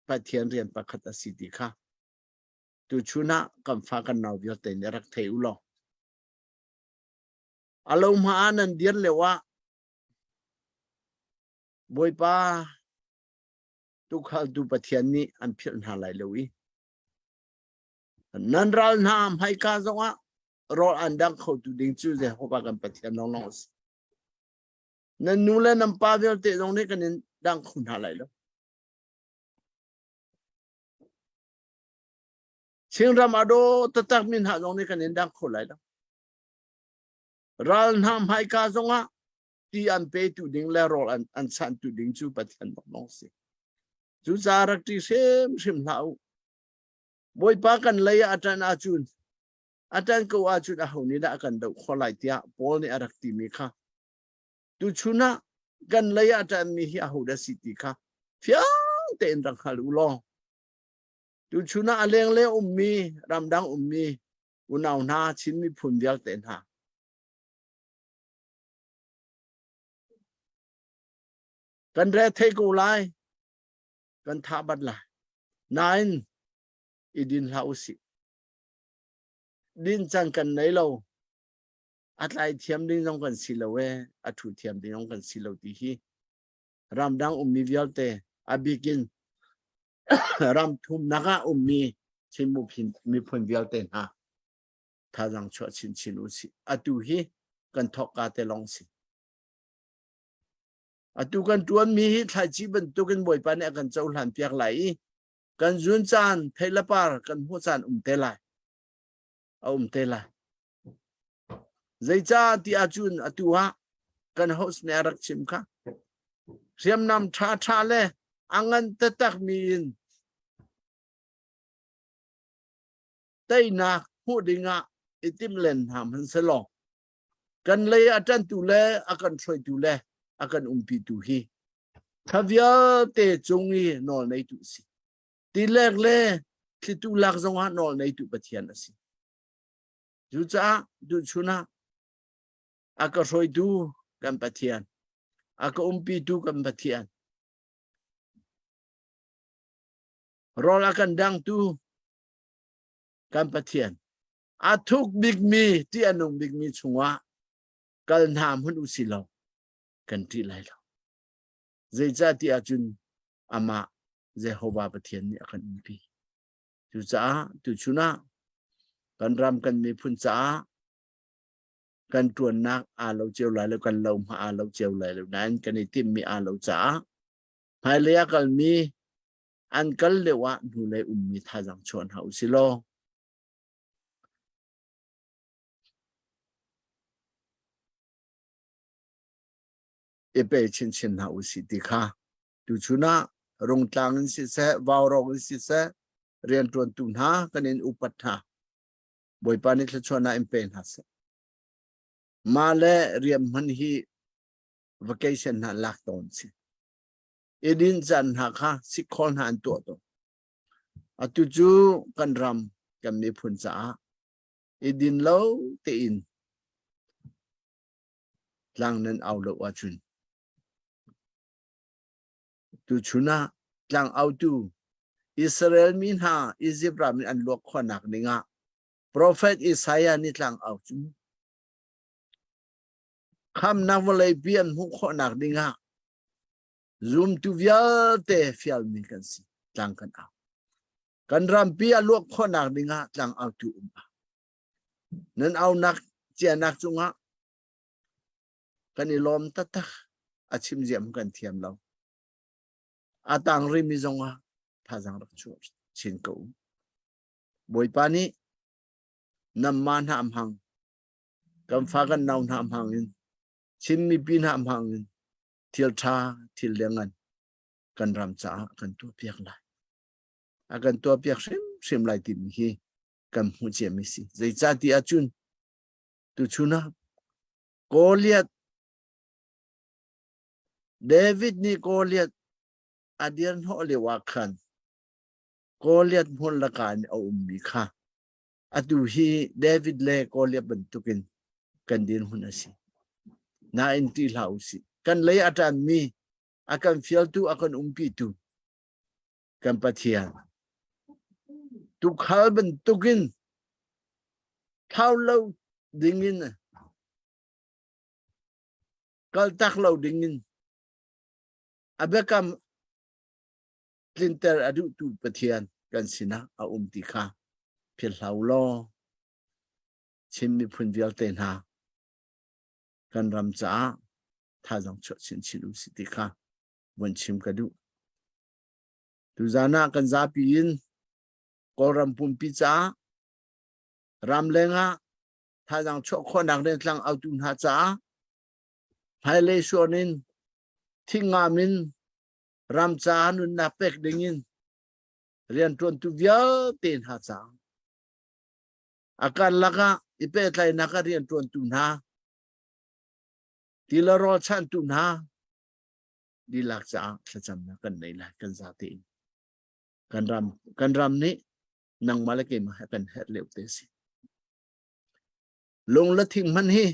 Pathian rian pakhat a si ti kha tuchun ah kan fa kan nau vialte nih rak thei u law a lo hma ah nan dir lio ah Bawipa tukhaltu Pathian nih an philh hna lai lo i nan ral hna hmaika zongah rawl an dang khotu ding cu Jehovah kan Pathian lawnglawng a si. Nan nu le nan pa vialte zong nih kan in dang kho hna lai lo. Chinram a daw taktak mi hna zong nih kan in dang kho lai lo. Ral hna hmaika zongah ti an petu ding le rawl an, an chantu ding cu Pathian lawnglawng si. Cucaah rak ṭih hrimhrim hlah u. Bawipa kan lei ah a ṭan ahcun a ṭan ko ahcun aho nih dah a kan doh khawh lai tiah Paul nih a rak timi kha tuchun ah kan lei ah a ṭanmi hi aho dah si ti kha fiang tein rak hngal u law tuchun ah a lengle ummi ramdang ummi unau hna Chin miphun vialte hna kan re thei ko lai kan thah bat lai nain i din hlah usih din cang kan nei lo a tlai thiam ding zong kan si lo e a thu thiam ding zong kan si lo ti hi ramdang ummi vialte a bikin ram thumnak ah ummi Chin miphun vialte hna thazaang chuah chinchin u sih atu hi kan thawkka te lawng si Atu kan ṭuanmi hi thlaici bantukin Bawipa nih a kan cohlan piak lai i kan zun caan thei le par kan hmuh caan um te lai. A um te lai. Zeicah ti ahcun atu ah kan host nih a rak chim kha. Hriamnam ṭhaṭha le a ngan taktakmi in teinak hmuh dingah i timh len hna hmanhsehlaw kan lei a ṭantu le a kan hruaitu le a kan umpitu hi kha vialte cung i nawl neitu a si. Tilek le thlitu lak zongah nawl neitu Pathian a si. Cucaah duhchun ah a ka hruaitu kan Pathian, a ka umpitu kan Pathian, rawl a kan dangtu kan Pathian, a thuk bikmi ti a nung bikmi chungah kal hna hmanh u si law kan ṭih lai lo. Zeicah ti ahcun amah Jehovah Pathian nih a kan umpi. Cucaah tuchun ah kan ram kan miphun caah kan ṭuannak aa lo cio lai lo, kan lo hma aa lo cio lai lo nain kan i timhmi aa lo caah hmailei a kalmi an kal lio ah hnulei ummi thazaang chuah hna u si law I pe chinchin hna usih ti kha tuchun ah Rungtlang in siseh, Vaurawng in siseh, rianṭuantu hna kan in upat hna. Bawipa nih thluachuahnak in pe hna seh. Mah le rian hman hi vacation hna lak tawn si. I din caan hna kha sikkhawl hna an tuah tawn. Atu cu kan ram kan miphun caah i din lo tein tlang nan au lo ahcun tuchun ah tlang autu Israel mi hna Izipt ram in an luak khawhnak ding ah Profet Isaiah nih tlang au cu khamnak vawleipi an hmuh khawhnak ding ah Zumtu vialte fialmi kan si. Tlang kan au. Kan rampi a luak khawhnak dingah tlang autu um a. Nan aunak cianak cungah kan i lawm taktak. A chim ziam kan thiam lo. A tang rimi zongah thazaang rak chuah chin ko. Bawipa nih namma hna hmang kan fa kan nau hna hmang in Chin mipi hna hmang in thil ṭha thil lianngan kan ram caah kan tuahpiak lai. A kan tuahpiak hrimhrim. hrimhrim lai timi hi kan hmuh ciami si. Zeicahtiah ahcun tuchun ah Goliath David nih Goliath a dir hnawh lio ah khan Goliath hmun laka in a ummi kha atu hi David le Goliath bantukin kan dirhmun a si. Nain ṭih hlah u sih. Kan lei a ṭanmi, a kan fialtu, a kan umpitu kan Pathian. Tukhal bantukin thlau lo dingin kaltak lo dingin a biakam tlinter a duhtu Pathian kan sinah a um ti kha philh hlah u law Chin miphun vialte hna kan ram caah thazaang chuah chinchin u si ti kha von chim ka duh. Tuzan ah kan zapi in Kawlram pumpi caah ramleng ah thazaang chuah khawhnak rentlang autu hna caah hmailei suan in thingngam in ram caah nunnak pek ding in rianṭuantu vialte hna caah a karlak ah i pehtlaihnak ah rianṭuantu hna ti le rawl chanhtu hna dihlak caah thlacamnak kan nei lai kan zate in kan ram kan ram nih nangmah le keimah he kan herh lio te si lung le thing hman hi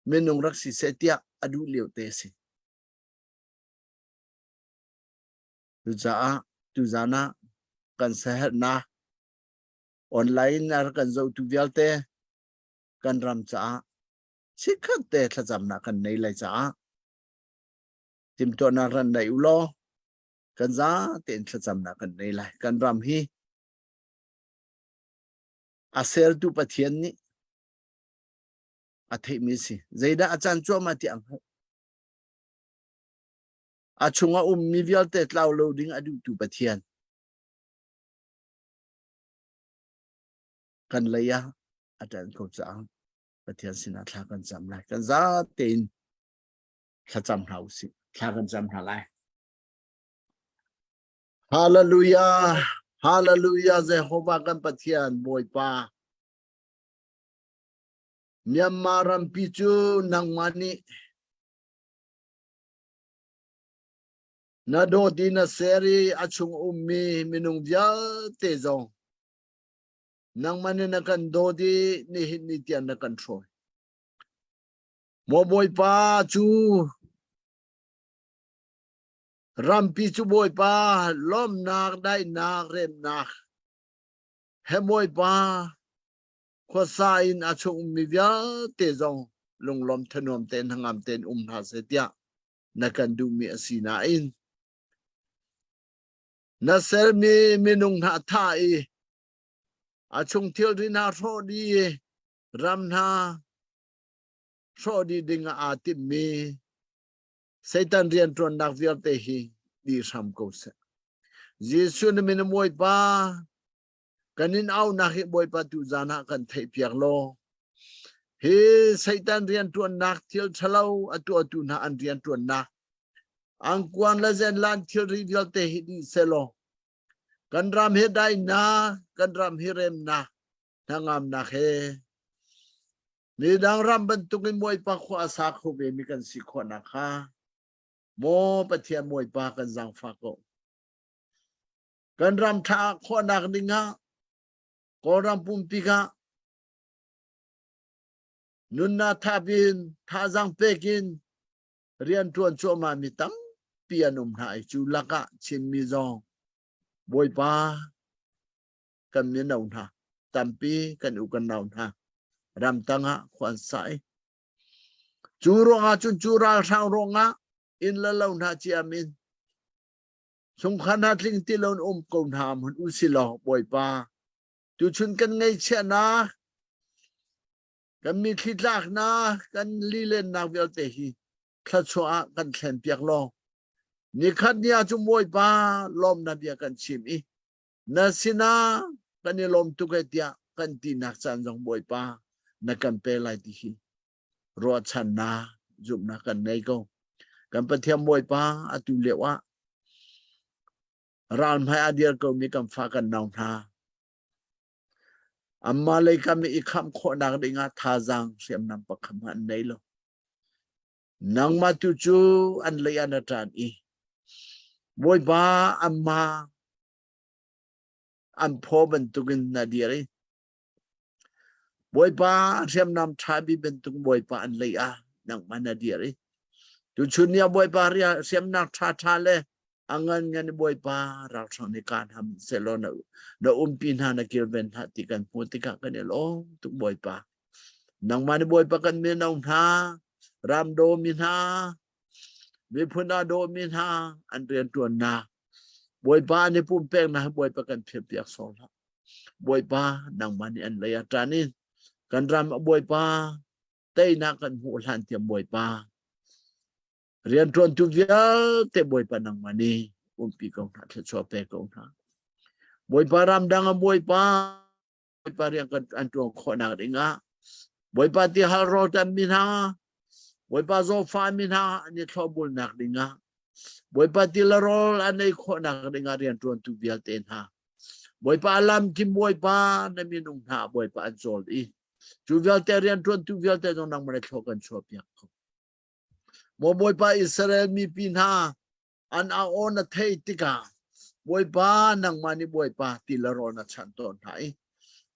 minung rak si seh tiah a duh lio te si Cucaah tuzan ah kan saherhnak online a rak kan zohtu vialte kan ram caah chikkhat te thlacamnak kan nei lai caah timhtuahnak ran nei u law kan za tein thlacamnak kan nei lai. Kan ram hi a sertu Pathian nih a theihmi si. Zeidah a caan cuahmah ti ang hngalh. A chungah ummi vialte tlau lo ding a duhtu Pathian. Kan lei ah a ṭan ko caah Pathian sinah thla kan cam lai. Kan za tein thlacam hna usih. Thla kan cam hna lai. Hallelujah! Hallelujah! Jehovah kan Pathian Bawipa. Myanmar rampi cu nangmah nih Na dawt i na ser i a chung ummi minung vialte zong nangmah nih na kan dawt i nihin ni tiang na kan hruai. Maw Bawipa cu rampi cu Bawipa lawmnak, daihnak, remnak he Bawipa khuasa in a chung ummi vialte zong lunglawm thanuam tein hnangam tein um hna seh tiah na kan duhmi a si nain na sermi minung hna thah i a chung thilri hna hrawh dih i ram hna hrawh dih ding ah aa timmi Satan rianṭuannak vialte hi dih hram ko seh. Jesuh na min Bawipa kan in aunak hi Bawipa tu zan ah kan theihpiak law hi Satan rianṭuannak thil ṭhalo a tuahtu hna an rianṭuannak angkuan le zenlan thilri vialte hi dih selaw kan ram hi daihnak kan ram hi remnak hnangamnak he midang ram bantukin Bawipa khua a sa kho ve mi kan si khawhnak kha maw Pathian Bawipa kan zaangfah ko. Kan ram ṭha khawhnak ding ah Kawlram pumpi kha nunnak thap in thazaang pek in rianṭuan cuahmah mi tampi an um hna i cu lakah Chinmi zong Bawipa kan mino hna tampi kan u kan nau hna ramtang ah khua an sa i cu ruangah cun cu ralhrang ruangah inn le lo hna ciam in Chungkhar hna tling ti loin um ko hna hmanh u si law Bawipa, tuchun kan ngaihchiahnak, kan mitthli tlaknak, kan lilennak vialte hi thluachuah ah kan thlen piak law nikhat ni ah cun Bawipa lawmnak bia kan chim i na sinah kan i lawm tuk e tiah kan tinak caan zong Bawipa na kan pe lai ti hi ruahchannak zumhnak kan ngei ko. Kan Pathian Bawipa atu lio ah ral hmai a dir komi kan fa kan nau hna. Amma lei kam i khamh khawhnak dingah thazaang hriamnam pakhat hmanh an nei lo. Nangmah tu cu an lei ah na ṭan i Bawipa anmah an phaw bantukin na dir i Bawipa hriamnam ṭha bi bantuk Bawipa an lei ah nangmah na dir i tuchun ni ah Bawipa hriamnak ṭhaṭha le a ngan ngan Bawipa ralhrang nih kaan ham sehlaw na, na umpi hna na kilven hna ti kan hmuh tikah kan i lawm tuk Bawipa. Nangmah nih Bawipa kan mino hna, ram dawmi hna, miphun ah dawmi hna an rianṭuannak Bawipa an i pumpeknak Bawipa kan philhpiak sawh hlah. Bawipa nangmah nih an lei ah ṭan in kan ram ah Bawipa teinak kan hmuh hlan tiang Bawipa rianṭuantu vialte Bawipa nangmah nih umpi ko hna thluachuah pe ko hna. Bawipa ramdang ah Bawipa Bawipa rian kan an ṭuan khawhnak dingah Bawipa ti hal rawlṭam mi hna Bawipa zawfa mi hna an i thlawhbulnak dingah Bawipa ti le rawl an ei khawhnak dingah rianṭuantu vialte hna Bawipa lam kim Bawipa na minung hna Bawipa an cawl i cu vialte rianṭuantu vialte zong nangmah le thlaw kan chuahpiak ko. Maw Bawipa Israel mipi hna an au na theih tikah Bawipa nangmah nih Bawipa ti le rawl na chanh tawn hna i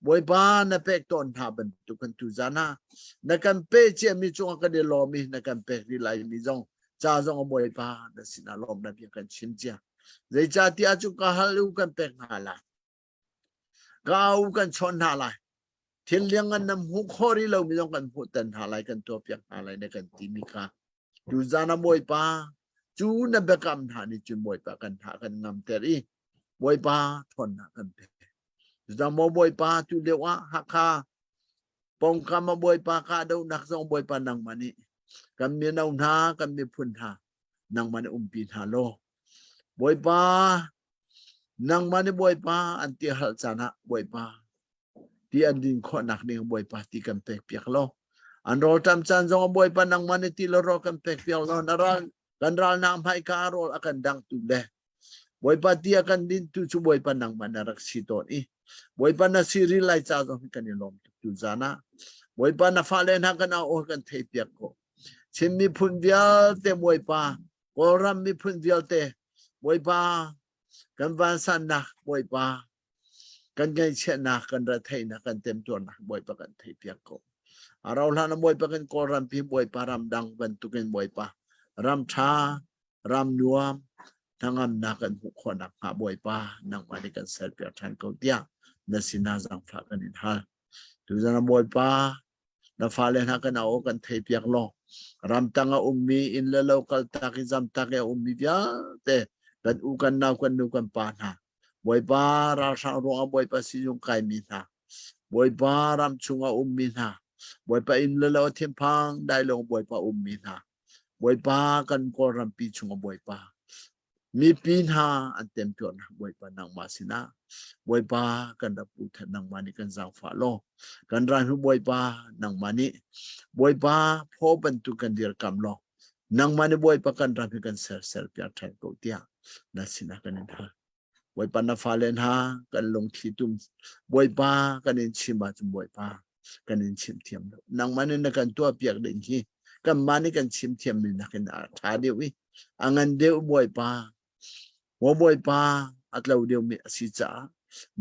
Bawipa na pek tawn hna bantuk kan tu zan ah na kan pe ciami cungah kan i lawm i na kan pek rih lai mi zong ca zong a Bawipa na sinah lawm na bia kan chim cia zeicahtiah cu ka hal u kan pek hna lai ka au kan chawn hna lai thil liang an nam hmuh khawh rih lomi zong kan hmuh tan hna lai kan tuahpiak hna lai na kan timi kha Tuzan ah Bawipa cu na biakam hna nih cun Bawipa kan hna kan ngamter i Bawipa ṭhawnnak kan pek. Cucaah maw Bawipa tu lio ah Hakha pawngkam ah Bawipa kahdohnak zong Bawipa nangmah nih kan mino hna kan miphun hna nangmah nih umpi hna law Bawipa nangmah nih Bawipa an ti hal caan ah Bawipa ti an din khawhnak ding Bawipa ti kan pek piak lo. An rawlṭam caan zong Bawipa nangmah nih ti le rawl kan pek piak lo. Na ral kan ralnak hmaika rawl a kan dangtu le Bawipa ti a kan dintu cu Bawipa nangmah na rak si tawn i Bawipa na si rih lai ca zong kan i lawm tuk tu zan ah Bawipa na fale hna kan au kan theih piak ko. Chin miphun vialte Bawipa Kawlram miphun vialte Bawipa kan vansannak Bawipa kan ngaihchiatnak kan retheihnak kan temtuarnak Bawipa kan theihpiak ko. A rau hlan ah Bawipa kan Kawlram pi Bawipa ramdang bantukin Bawipa ram ṭha ram nuam hnangamnak kan hmuh khawhnak hnga Bawipa nangmah nih kan serpiak ṭhan ko tiah na sinah zaangfah kan in hal. Tuzan ah Bawipa na fale hna kan au kan theipiak law ramtang a ummi inn le lo kaltak i zamtak i a ummi vialte kan u kan nau kan nu kan pa hna Bawipa ralhrang ruangah Bawipa sizung kaimi hna, Bawipa ram chungah ummi hna, Bawipa inn le lo thinphang dailong Bawipa ummi hna, Bawipa kan Kawlrampi chungah Bawipa mipi hna an temtuarnak Bawipa nangmah sinah Bawipa kan rak pu than nangmah nih kan zaangfah law kan ral hnu Bawipa nangmah nih Bawipa phaw bantuk kan dirkam law nangmah nih Bawipa kan ram hi kan serser piak ṭhan ko tiah na sinah kan in hal. Bawipa na fale hna kan lungthli tum Bawipa kan in chim ahcun Bawipa kan in chim thiam lo. Nangmah nih na kan tuah piak ding hi kanmah nih kan chim thiam mi nakin a ṭha deuh i a ngan deuh Bawipa. Maw Bawipa a tlo deuh mi a si caah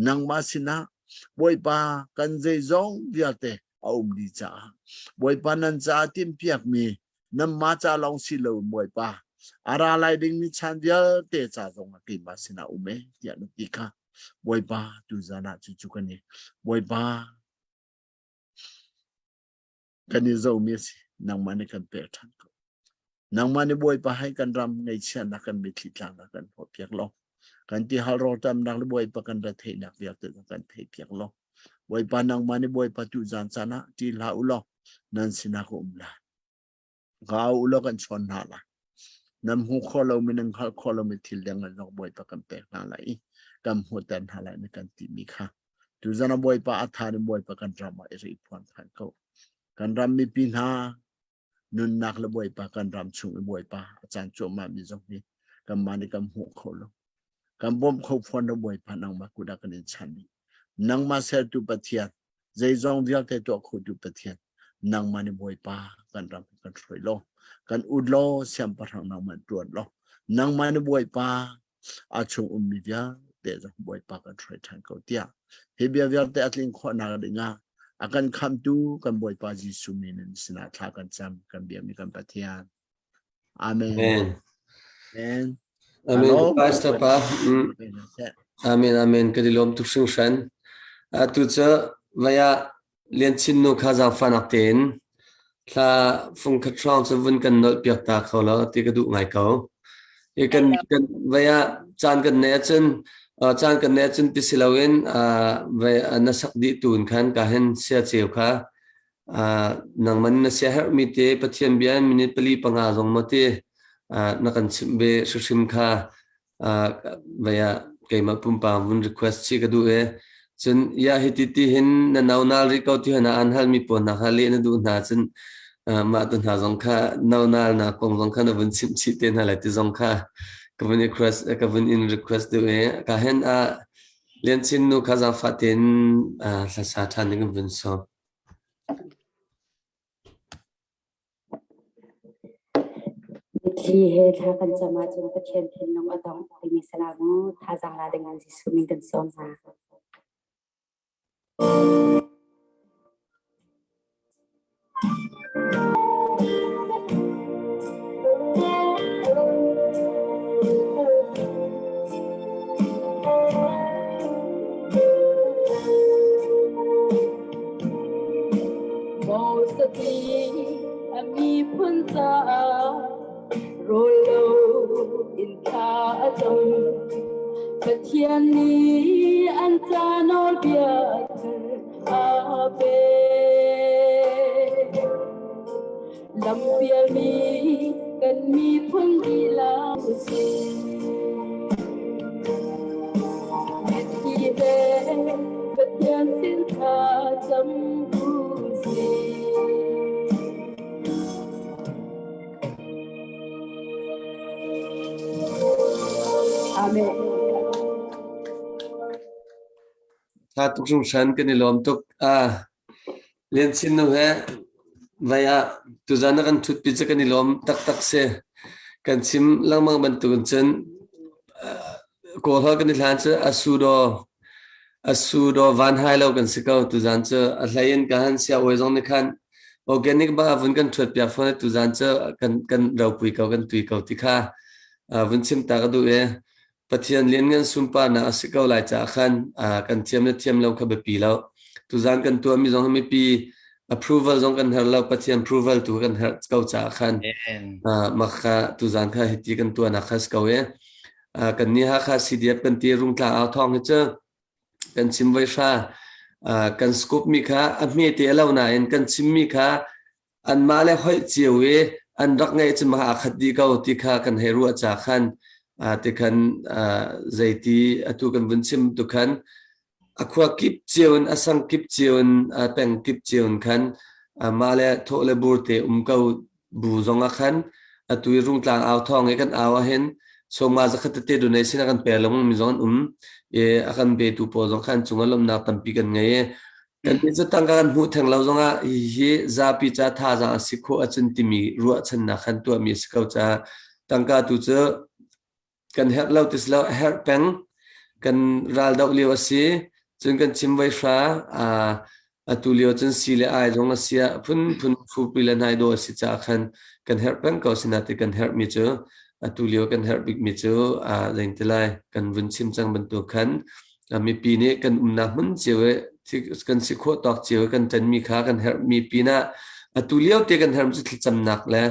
nangmah sinah Bawipa kan zeizong vialte a um dih caah Bawipa nan caah timhpiak mi nanmah ca lawng si lo Bawipa a ra lai dingmi chan vialte ca zong ah keimah sinah um e tiah na ti kha Bawipa tuzan ah cucu kan i Bawipa kan i zomi a si nangmah nih kan pek ṭhan ko nangmah nih Bawipa hai kan ram ngaihchiatnak kan mitthli tlaknak kan hnawhpiak lo kan ti hal rawlṭamnak le Bawipa kan retheihnak vialte zong kan theihpiak lo Bawipa nangmah nih Bawipa tu zan caan ah ṭih hlah u law nan sinah ka um lai Ka au u law kan chawn hna lai. Nan hmuh khawh lomi nan hngalh khawh lomi thil dang in zong Bawipa kan pek hna lai i kan hmuhter hna lai na kan timi kha. Tuzan ah Bawipa a tha in Bawipa kan ram ah i ri phuan than ko. Kan ram mipi hna nunnak le Bawipa kan ram chung i Bawipa a caan cuahmah mi zong hi kanmah nih kan hmuh kho lo. Kan bawmh kho fawn lo Bawipa nangmah kut ah kan in chan dih. Nangmah sertu Pathian. Zeizong vialte tuah khotu Pathian, nangmah nih Bawipa kan ram kan hruai law, kan ut law siangpahrang nangmah ṭuan law, nangmah nih Bawipa a chung ummi vialte zong Bawipa kan hruai ṭhan ko tiah hi bia vialte a tlin khawhnak dingah a kan khamtu kan Bawipa Jesuh min in sinah thla kan cam kan biakmi kan Pathian. Amen. Amen. Amen. Amen. Hello. Pastor pa. Amen. Amen. Ka di lawm tuk hringhran. Atu cu vaya Lian Chin nu kha zaangfahnak tein thla fung khat hrawng cu vun kan nolh piak ta kho lo ti ka duh ngai ko. I kan kan vaya caan kan nei ahcun caan kan nei ahcun ti si loin vai na sak dih tun khan ka hen sia ceu kha nangman na siaherhmi te Pathian bia in minute pali panga zong maw ti na kan chimh ve hrimhrim kha vei ah keimah pumpak vun request chih ka duh i cun ya hiti ti hin na no nal rih ko ti hna an halmi pawl hna kha leh na duh hna cun mah tu hna zong kha no nal na kong zong kha na vun chimh chih te hna lai ti zong kha ka vun request ka vun in request duh i ka hen a Lian Chin nu kha zaangfah tein hlasa ṭhan ding kan vun sawm. Mitthli he thla kan cam ahcun Pathian thinlung a dongh timi salah mu thazaang la ding in Jesuh min kan sawm hna. A miphun caah rawl lo in thla a cam. Pathian nih an ca nawlbia a pek. Lampialmi kan miphun lila si. Mitthli he Pathian sin thla cam u sih. Amen. Tha tuk hringhran kan i lawm tuk. Ah, Lian Chin nu he vai ah tuzan na kan ṭhutpi cu kan i lawm taktak si. Kan chim lengmang bantukin cun Kawl holh kan i hlan cu a sudaw a sudaw van hai lo kan si ko tuzan cu a hlei in ka han sia oi zong nih khan organic ba vun kan ṭhuat piak fawn i tuzan cu kan kan ropui ko kan tui ko ti kha vun chim ta ka duh i Pathian lianngan sunparnak a si ko lai caah khan kan thiam le thiam lo kha biapi lo. Tuzan kan tuahmi zong hi mipi approval zong kan herh lo, Pathian approval tu kan herh ko caah khan mah kha tuzan kha hiti kan tuahnak kha si ko i kan nih Hakha CDF kan ti Rungtlang au thawng hi cu kan chim voi hra kan scoop mi kha a hme te lo nain kan chimmi kha anmah le hoih cio i an rak ngeih cu mah aa khat dih ko ti kha kan hei ruah ca khan tikhan zeiti atu kan vun chim tu khan a khua kip cio in a sang kip cio in peng kip cio in khan mah le thawh le bur te um ko bu zong ah khan atu i rungtlang au thawng i kan au ahhin sawma zakhat tete donation a kan pe lengmang mi zong an um i a kan petu pawl zong khan cungah lawmhnak tampi kan ngei i Kan nih cu tangka kan hmuh theng lo zongah hihi zapi ca thazaang a si khawh ahcun timi ruahchannak khan tuahmi a si ko caah tangka tu cu kan herh lo ti si lo a herh peng. Kan raldoh lio a si. Cun kan chim voi hra atu lio cun si le ai zong a si ah phunphun fupi le hnai dawh a si caah khan kan herh peng ko sinain kan herhmi cu atu lio kan herh bikmi cu zeiti lai kan vun chim cang bantuk khan mipi nih kan umnak hmun cio i kan si khawh tawk cio i kan ṭanmi kha kan herhmi pinah atu lio te kan herhmi cu thlacamnak le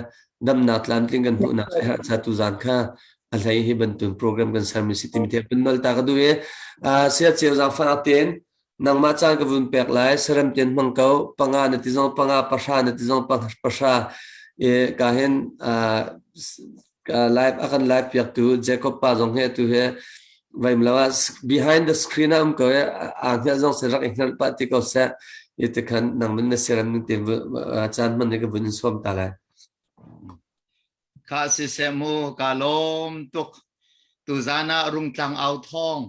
damnak tlamtling kan hmuhnak a herh ca tuzaan kha a hlei hi bantuk program kan sermi si timi te pun nol ta ka duh i sia ceu zaangfah tein nangmah caan ka vun pek lai sarem ten hmang ko panga na ti zong panga pahra na ti zong pahra e ka hin live a kan live piaktu Jacob pa zong he tu he vaim lo ah behind the screen ah um ko e a hngal zong se rak i hngal pa ti ko se i te khan nang min na siram ning te caan hman ni ka vun in sawm ta lai Kha si seh mu ka lawm tuk tuzan ah rungtlang au thawng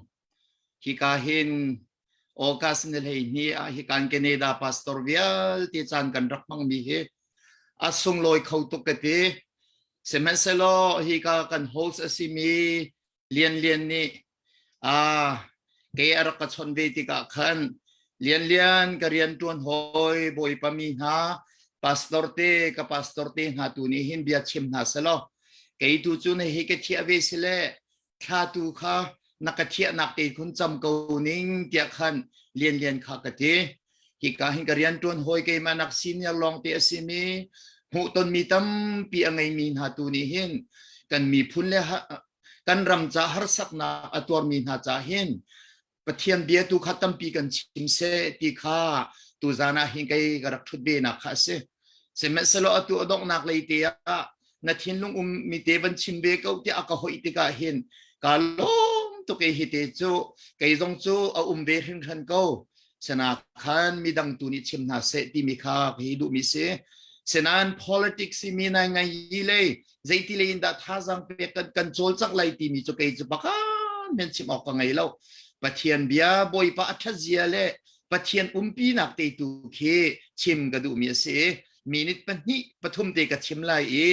hika hin. August ni 12 ah hi kan Canada pastor vialte caan kan rak hmangmi hi a sunglawi kho tuk ka ti. Sihmanhsehlaw hi ka kan host a simi Lian Lian nih ah kei a rak ka chawnh ve tikah khan Lian Lian ka rian ṭuan hawi bawipa mi hna pastor te ka pastor te hna tu nih hin bia chim hna selaw kei tu cu na hi ka thiah ve si le thla tu kha na ka thiahnak te khun cam ko ning tiah khan Lian Lian kha ka ti. Hika hin ka rian ṭuan hawi keimah nak senior lawng te a simi hmuhtonmi tampi a ngeimi hna tu nih hin kan miphun le kan ram ca harsaknak a tuarmi hna ca hin Pathian bia tu kha tampi kan chim seh ti kha tuzan ah hin kei ka rak ṭhut ve nak kha a si. Sihmanhsehlaw atu a donghnak lei te ah na thinlung um mi te van chim ve ko tiah a ka hoih tikah hin ka lawm tuk i hi te cu kei zong cu a um ve hringhran ko. Sana khan midang tu nih chim hna seh timi kha ka hi duhmi si. Senan politics i mi nai ngai yi lei zeiti lei in dah thazaang pek kan kan cawlcangh lai timi cu kei cu bakan men chim awk ka ngei lo. Pathian bia Bawipa a ṭhatzia le Pathian umpinak te tu khi chim ka duhmi a si. Minute pahnih pathum te ka chim lai i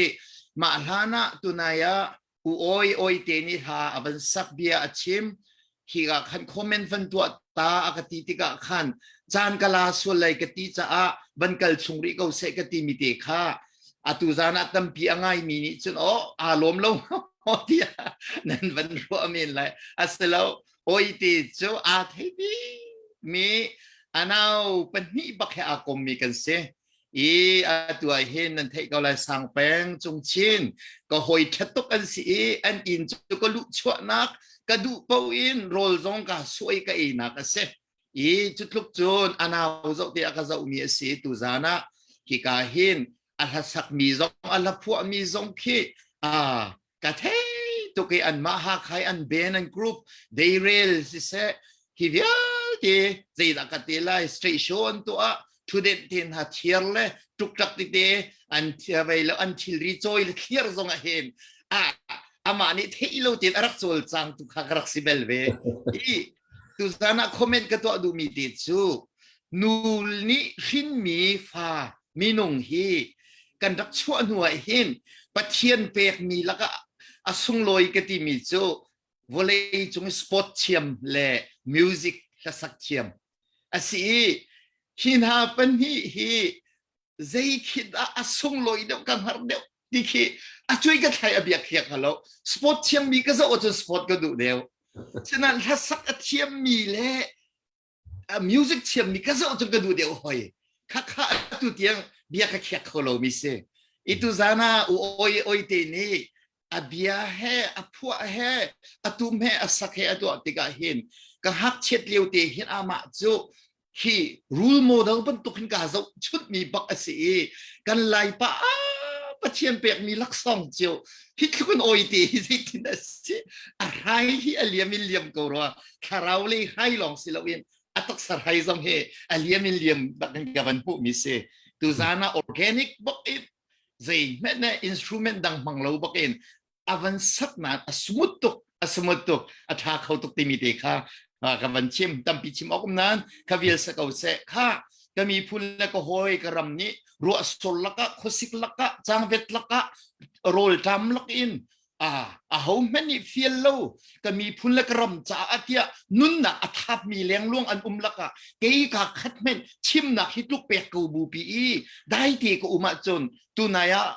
mah hlan ah tunai ah u oi oi te nih hla a van sak bia a chim hi ah khan comment van tuah ta a ka ti tikah khan caan ka la sual lai ka ti caah van kal chung rih ko seh ka ti mi te kha atu zan ah tampi a ngai mi nih cun oh aa lawm lo tiah nan van ruah men lai asilo oi ti cu aa thei mi anau pahnih bak he aa kom mi kan si i atu ah hin nan theih ko lai sang peng cungchin ka hoi ṭhat tuk an si i an inn cu ka luh chuahnak ka duh paoh in rawl zong ka suai ka einak a si i cu tluk cun a nau zoh te a ka zohmi a si tu zan ah hika hin a hlasak mi zong a hla phuahmi zong khi a ka thei tuk i anmah Hakha an band an group deirel siseh hi vialte zeidah ka te lai straight show an tuah thudenh te hna thiar le ṭukṭak tete an vei lo an thilri cawi le thliar zong ah hin a amah nih theih lo tein a rak cawlcang tu kha ka rak si bel ve i tuzan ah comment ka tuah duhmi te cu nu nih hrinmi fa minung hi kan rak chuah hnu ah hin Pathian pekmi lakah a sunglawi ka timi cu vawlei cung sport thiam le music hlasak thiam a si i hi hna pahnih hi zei khi dah a sunglawi deuh ka hngar deuh ti khi a cui ka thlai a biak hiak halo sport thiammi ka zoh ahcun sport ka duh deuh sinain hlasak a thiammi le music thiammi ka zoh cu ka duh deuh hoi khakha atu tiang bia ka khiak kho lomi si itu zana u oi oi te nih a bia he a phuah he a tum he a sak he a tuah tikah hin ka hak chiat lio te hin amah cu hi rule model bantuk hin ka zoh chutmi bak a si i kan laipa Pathian pekmi laksawng cio hi tluk in oi te hi zeitin a si a hrai hi a liam in liam ko rua thlarau lei hrai lawng si loin a taksa hrai zong hi a liam in liam bak in ka van hmuhmi si tuzan ah organic bak in zei hmanh ne instrument dang hmang lo bak in a van sak nain a smooth tuk a smooth tuk a tha kho tuk timi te kha ka van chim tampi chim awk um nain kha vial sa ko seh kha ka miphun le ka hawi ka ram nih ruah sur lakah khuasik lakah cangvet lakah rawl ṭam lakin a a ho hmanh nih fial lo ka miphun le ka ram caah tiah nunnak a thapmi lengluang an um lakah kei ka khat hmenh chimnak hi tluk pek ko bu pi i dai te ka um ahcun tunai ah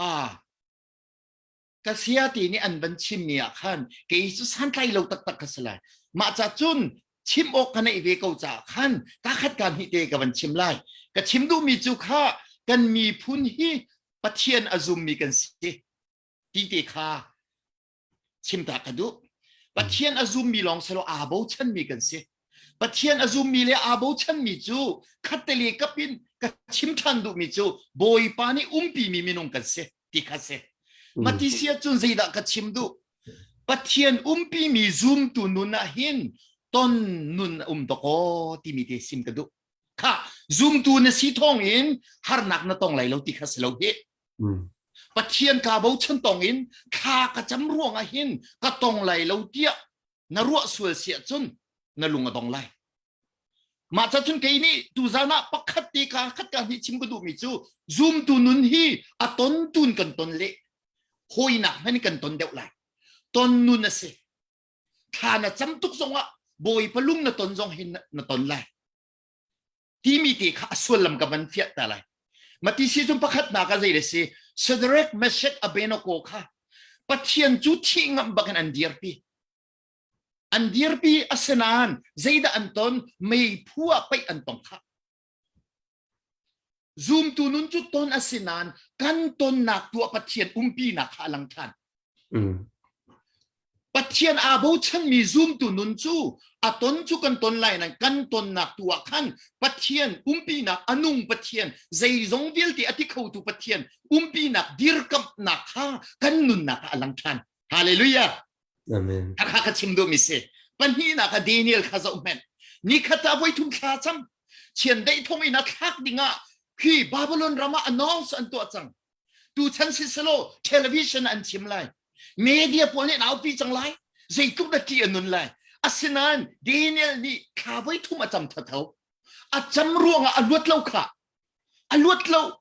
a ka sia ti nih an van chimmi ah khan kei cu santlai lo taktak ka si lai mah ca cun chim awk ka neih ve ko caah khan ka khat ka hnih te ka van chim lai ka chim duhmi cu kha kan miphun hi Pathian a zummi kan si ti te kha chim ta ka duh Pathian a zummi lawng selo aa bochanmi kan si Pathian a zummi le aa bochanmi cu khattele kap in ka chim ṭhan duhmi cu Bawipa nih umpimi minung kan si ti kha si mati sia cun zeidah ka chim duh Pathian umpimi zumtu nun ah hin ton nun a um dakaw timi te sim ka duh kha zumtu na si thawng in harnak na tong lai lo ti kha si lo hi Pathian ka bochan tong in thla ka cam ruang ah hin ka tong lai lo tiah na ruah sual siah cun na lung a dong lai. Mah ca cun kei nih tuzan ah pakhat te ka khat ka hnih chim ka duhmi cu zumtu nun hi a ton tun kan ton le hawinak hmanh kan ton deuh lai. Ton nun a si. Thla na cam tuk zongah Bawipa lung na ton zong hin na ton lai. Timi te kha a sullam ka van fiah ta lai. Mati si cun pakhatnak ah zei le si Shadrach, Meshach, Abednego kha Pathian cu thih ngamh bakin an dirpi. An dirpi asinain zeidah an ton? Meiphu ah paih an tong khah. Zumtu nun cu ton a si nain kan tonnak tuah Pathian umpinak kha a lang ṭhan. Pathian aa bochanmi zumtu nun cu a ton cu kan ton lai nain kan tonnak tu ah khan Pathian umpinak a nung Pathian zeizong vialte a ti khotu Pathian umpinak dirkamhnak kha kan nunnak ah a lang ṭhan. Hallelujah! Amen. Khakha ka chim duhmi si. Pahnihnak ah Daniel kha zoh hmenh. Nikhat ah voi thum thla cam. Chiandeih thong in a thlak dingah khi Babylon ram ah announce an tuah cang. Tu chan si selo television an chim lai. Media pawl nih an aupi cang lai. Zeitluk na ṭih a nun lai. Asinain Daniel nih thla voi thum a cam thatho. A cam ruangah a luat lo kha. A luat lo.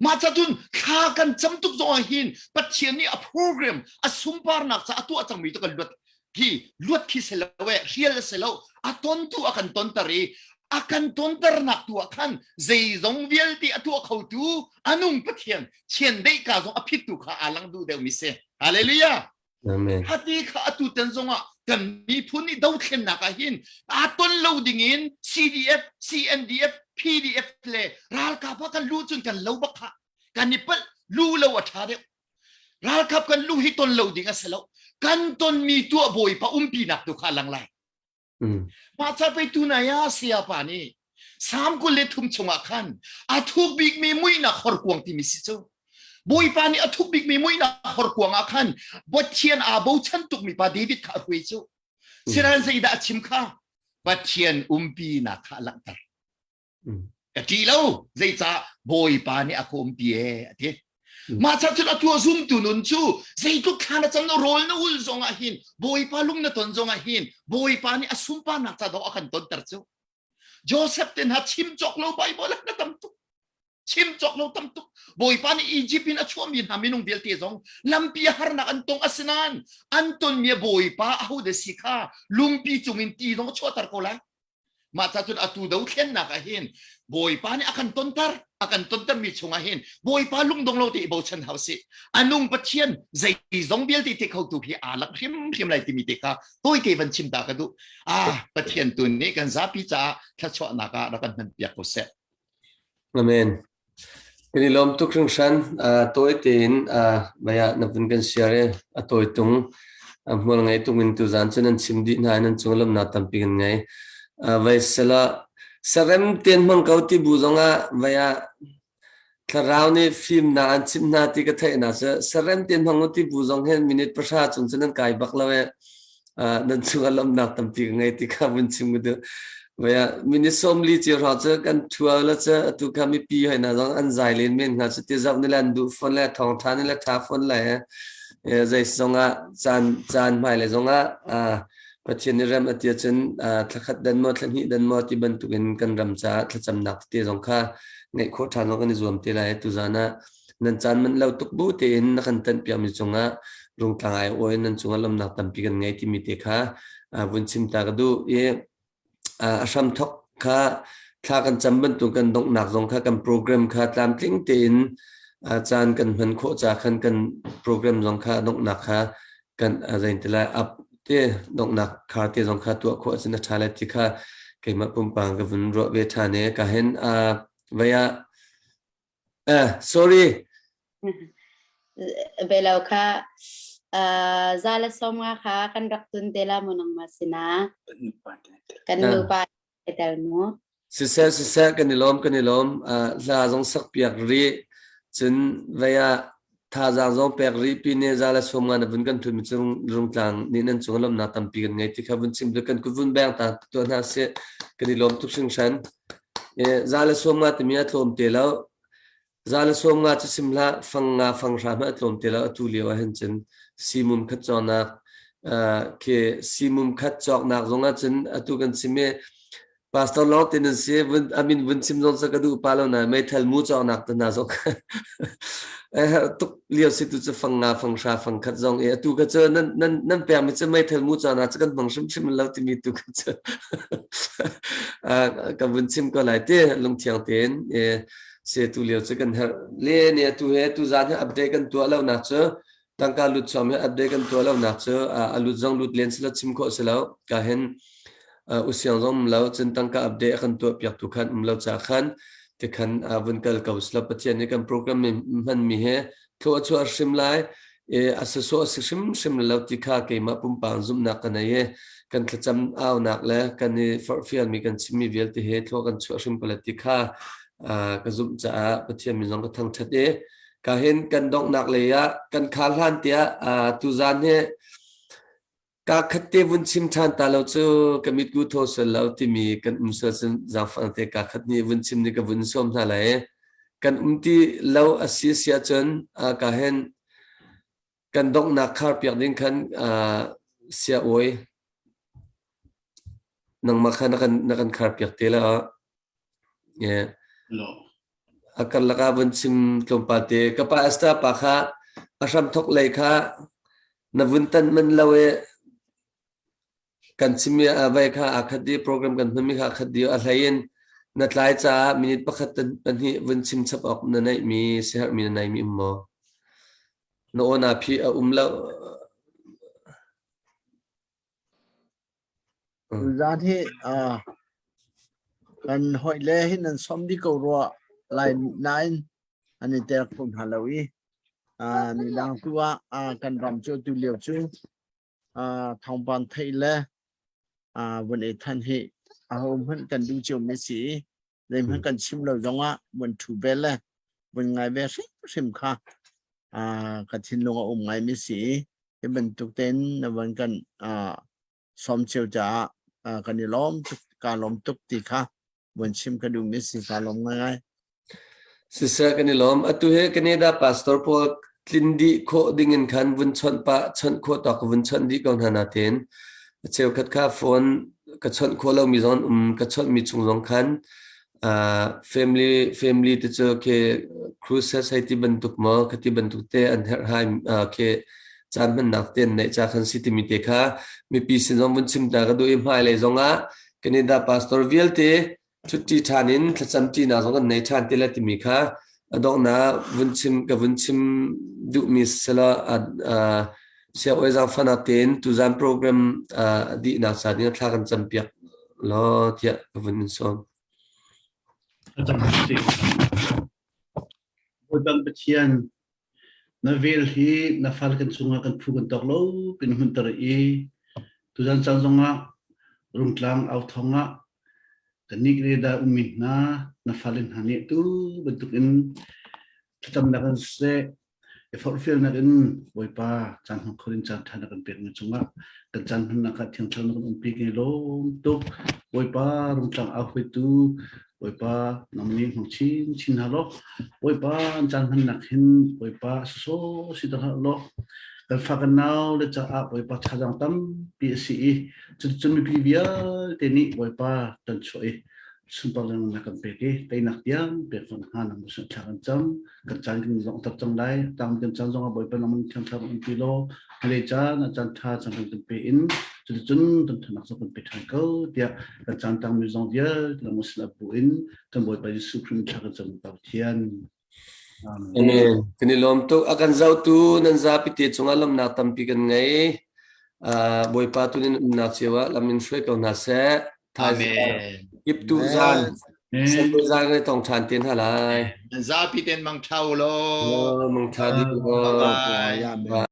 Mah ca cun thla kan cam tuk zong ah hin Pathian nih a program a sunparnak ca a tuah cangmi tu kan luat khi luat khi si lo e hrial a si lo a tontu a kan tonter i a kan tonternak tu ah khan zeizong vialte a tuah khotu a nung Pathian chiandeih ka zong a phittu kha aa lang duh deuhmi si. Hallelujah. Amen. Hati kha atu tan zongah kan miphun nih dothlennak ah hin aa ton lo dingin CDF, CNDF, PDF le ralkap ah kan lu cun kan lo bak kha. Kan i palh lu lo a ṭha deuh. Ralkap kan lu hi ton lo ding a si lo. Kan tonmi tuah bawipa umpinak tu kha lang lai. Mah ca pei tunai ah sayapa nih Salm 23 chungah khan a thuk bikmi muihnak horkuang timi si cu. Bawipa nih a thuk bikmi muihnak horkuang ah khan Pathian aa bochan tukmi pa David kha a hruai cu. Sinain zeidah a chim kha? Pathian umpinak kha a langhter. Ka ṭih lo zeicah Bawipa nih a ka umpi ee a ti. Mah ca cun atu a zumtu nun cu zeitluk thla na cam na rawl na ul zong ah hin Bawipa lung na ton zong ah hin Bawipa nih a sunparnak ca dawh a kan tonter cu. Joseph te hna chim cawk lo Bible ah na tam tuk. Chim cawk lo tam tuk. Bawipa nih Egypt in a chuahmi hna minung vialte zong lampi harnak an tong asinain an tonmi Bawipa ahodah si kha lungpi cungin ti zong a chuahter ko lai. Mah ca cun atu dothlennak ah hin Bawipa nih a kan tonter a kan tontermi chungah hin Bawipa lungdong lo te i bochan hau sih. A nung Pathian zeizong vialte te khotu khi aa lak hrimhrim lai timi te kha tawite van chim ta ka duh. Ah Pathian tu nih kan zapi caah thluachuahnak ah rak kan hman piak ko seh. Amen. Kan i lawm tuk hringhran. Tawi tein mei ah na vun kan share i a tawi tung. Hmual ngei tung in tuzaan cu nan chim dih hna i nan cung lawmhnak tampi kan ngei. Vei sela sarem ten hmang ko ti bu zongah vei ah thlarau nih fimnak an chimh hna ti ka theihnak cu sarem ten hmang u ti bu zong hin minute pahra cung cu nan kai bak lo e. Nan chungah lawmhnak tampi ka ngei ti kha vun chim ka duh. Minute 40 cio hrawng cu kan ṭhua la cu atu kha mipi hoi hna zong an zai len men hna cu ti zoh ni le an duh fawn le thawngṭha ni le ṭha fawn lai zei zongah caan caan hmai le zongah Pathian nih rem a ti ahcun thlakhat dan maw thlahnih dan maw ti bantukin kan ram caah thlacamnak tete zong kha ngeih khawh ṭhan zong kan i zuam te lai tuzaan ah nan caan manh lo tuk bu tein na kan tanhpiakmi cungah rungtlang ai awi nan cungah lawmnak tampi kan ngei timi te kha vun chim ta ka duh i a hramthok kha thla kan cam bantuk kan donghnak zong kha kan program kha tlamtling tein caan kan hman khawh ca khan kan program zong kha donghnak kha kan zeintilai up te donghnak khar te zong kha tuah khawh cun a ṭha lai ti kha keimah pumpang ka vun ruah ve ṭhan i ka hin vei ah sorry. Belo kha za le som nga kha kan rak tun te la mu nangmah sinah. Kan nupa tel mu. Siseh siseh kan i lawm kan i lawm. Hla zong sak piak rih. Cun vei ah thazaang zong pek rih pi ne za le som nga na vun kan thun mi cung rungtlang nih nan cung lawmnak tampi kan ngei ti kha vun chim kan kut vun beng ta tuah hna sih kan i lawm tuk hringhran. Za le sawm nga timi a tlawm te lo. Za le sawm nga cu sim hlah, fang nga fang hra hmanh a tlawm te lo. Atu lio ah hin cun simum khat cawknak khi simum khat cawknak zong ah cun atu kan chim i. Pastor lawng te nan si vun amin vun chim zong sa ka duh pa lo na meithal mu cawknak te hna zong eh herh tuk lio si tu cu fang nga fang hra fang khat zong i atu ka cu nan nan nan pek mi cu meithal mu cawknak cu kan hmang hrimhrim lo timi tu ka cu ka vun chim ko lai ti lungthiang tein e se tu lio cu kan herh le ne atu he tu zan he update kan tuah lo nak cu tangka lut chuam hi update kan tuah lo nak cu a lut zong lut len silo chim khawh si lo ka hin usiang zong um lo cun tangka update a kan tuah piak tu khan um lo ca khan ti khan vun kal ko silo pathian nih kan program mi hman mi he thlua chuah hrim lai e a saso a si hrim hrim lo ti kha keimah pumpang zumhnak ka nei e kan thlacam aunak le kan i forhfial mi kan chimmi vialte he thlua kan chuah hrim pala ti kha ka zumh caah pathian min zong ka thangthat e Ka hin kan donghnak lei ah kan khar hlan tiah uh, tuzan hi ka khat te vun chim ṭhan ta lo cu ka mitku thaw sual lo timi kan um sual cun zaangfang te ka khat nih vun chim nih ka vun sawm hna lai. Kan um ti lo a si si ahcun uh, ka hin kan donghnak khar piak ding khan uh, sia awi nangmah kha na kan na kan khar piak te la. Yeah. A karlak ah vun chim tlawmpal te. Ka pa Esther pa kha a hramthok lei kha na vun tan man lo i kan chimmi a vai kha aa khat dih program kan hmanmi kha aa khat dih a hlei in na tlai caah minute pakhat pahnih vun chim chap awk na neihmi siaherhmi na neimi um maw? Na aw naa phih a um lo. Tuzaan hi uh, kan hawi le hi nan som dih ko rua lai nain an i tel kho hna lo i uh, ni dang tu ah uh, kan ram cu tu lio cu uh, thawngpang theih le uh, vun i than hi aho hmanh kan duh cio mi si i zeihmanh kan chim lo zongah vun thu ve le vun ngai ve hrimhrim kha uh, ka thinlung a um ngai mi si i hi bantuk tein na van kan uh, sawm cio caah uh, kan i lawm tuk ka lawm tuk ti kha vun chim ka duh mi si ka lawm ngai Siseh kan i lawm. Atu hi Canada pastor pawl tlin dih khawh ding in khan vun chawnh pah chawnh khawh tawk vun chawnh dih ko hna nain a cheukhat kha phone ka chawnh khawh lomi zong um ka chawnh mi chung zong khan uh, family family te cu khi cruises hei ti bantuk maw khati bantuk te an herh hai uh, khi caan hmannak te an neih ca khan si timi te kha mipi sin zong vun chim ta ka duh i hmailei zong ah Canada pastor vialte Ṭhutti ṭhan in thlacam ṭinak zong kan nei ṭhan ti le timi kha a donghnak vun chim ka vun chim duhmi siselaw siangbawi zaangfahnak tein tuzaan program a dihnak ca ding thla kan campiak law tiah ka vun in sawm. Bawipa Pathian, na vel hi na fale kan cungah kan phu kan tawk lo pin hunter i tuzan caan zongah rungtlang au thong ah kannih Canada ummi hna na fale hna nih tu bantukin thlacamnak in siseh i forhfialnak in Bawipa caan hmang kho in caan ṭha na kan pekmi cungah kan caan hmannak ah Thiang Thlarau na kan umpi kan i lawm tuk. Bawipa rungtlang au hruaitu Bawipa nang nih hmang chin chin hna law Bawipa an caan hmannak hin Bawipa sasaw si ter hlah law kan fa kan nau le caah Bawipa thazaang tampi a si i cuticun mipi vialte nih Bawipa kan chuah i sunparnak na kan pek i teinak tiang pek fawn hnga nang musun thla kan cam kan caan kan zong tar cang lai tang kan caan zong ah Bawipa nang mun thiang thlarau um ti law hale caan a caan tha caan kan kan pe in cuticun kan thanak zong kan pe than ko tiah kan caan tang mi zong vialte nang musun abu in kan Bawipa Jesuh Khrih thla kan cam ta Pathian Amen. Kan i lawm tuk. A kan zohtu nan zapi te cungah lawmhnak tampi kan ngei. Uh, Bawipa tu nin umnak cio ah lam in hruai ko hna seh. Amen. Kip tu zan. Sunday zan kan i tong ṭhan te hna lai. Nan zapi ten mang ṭha u law. Mang ṭha dih Bye bye. Bye.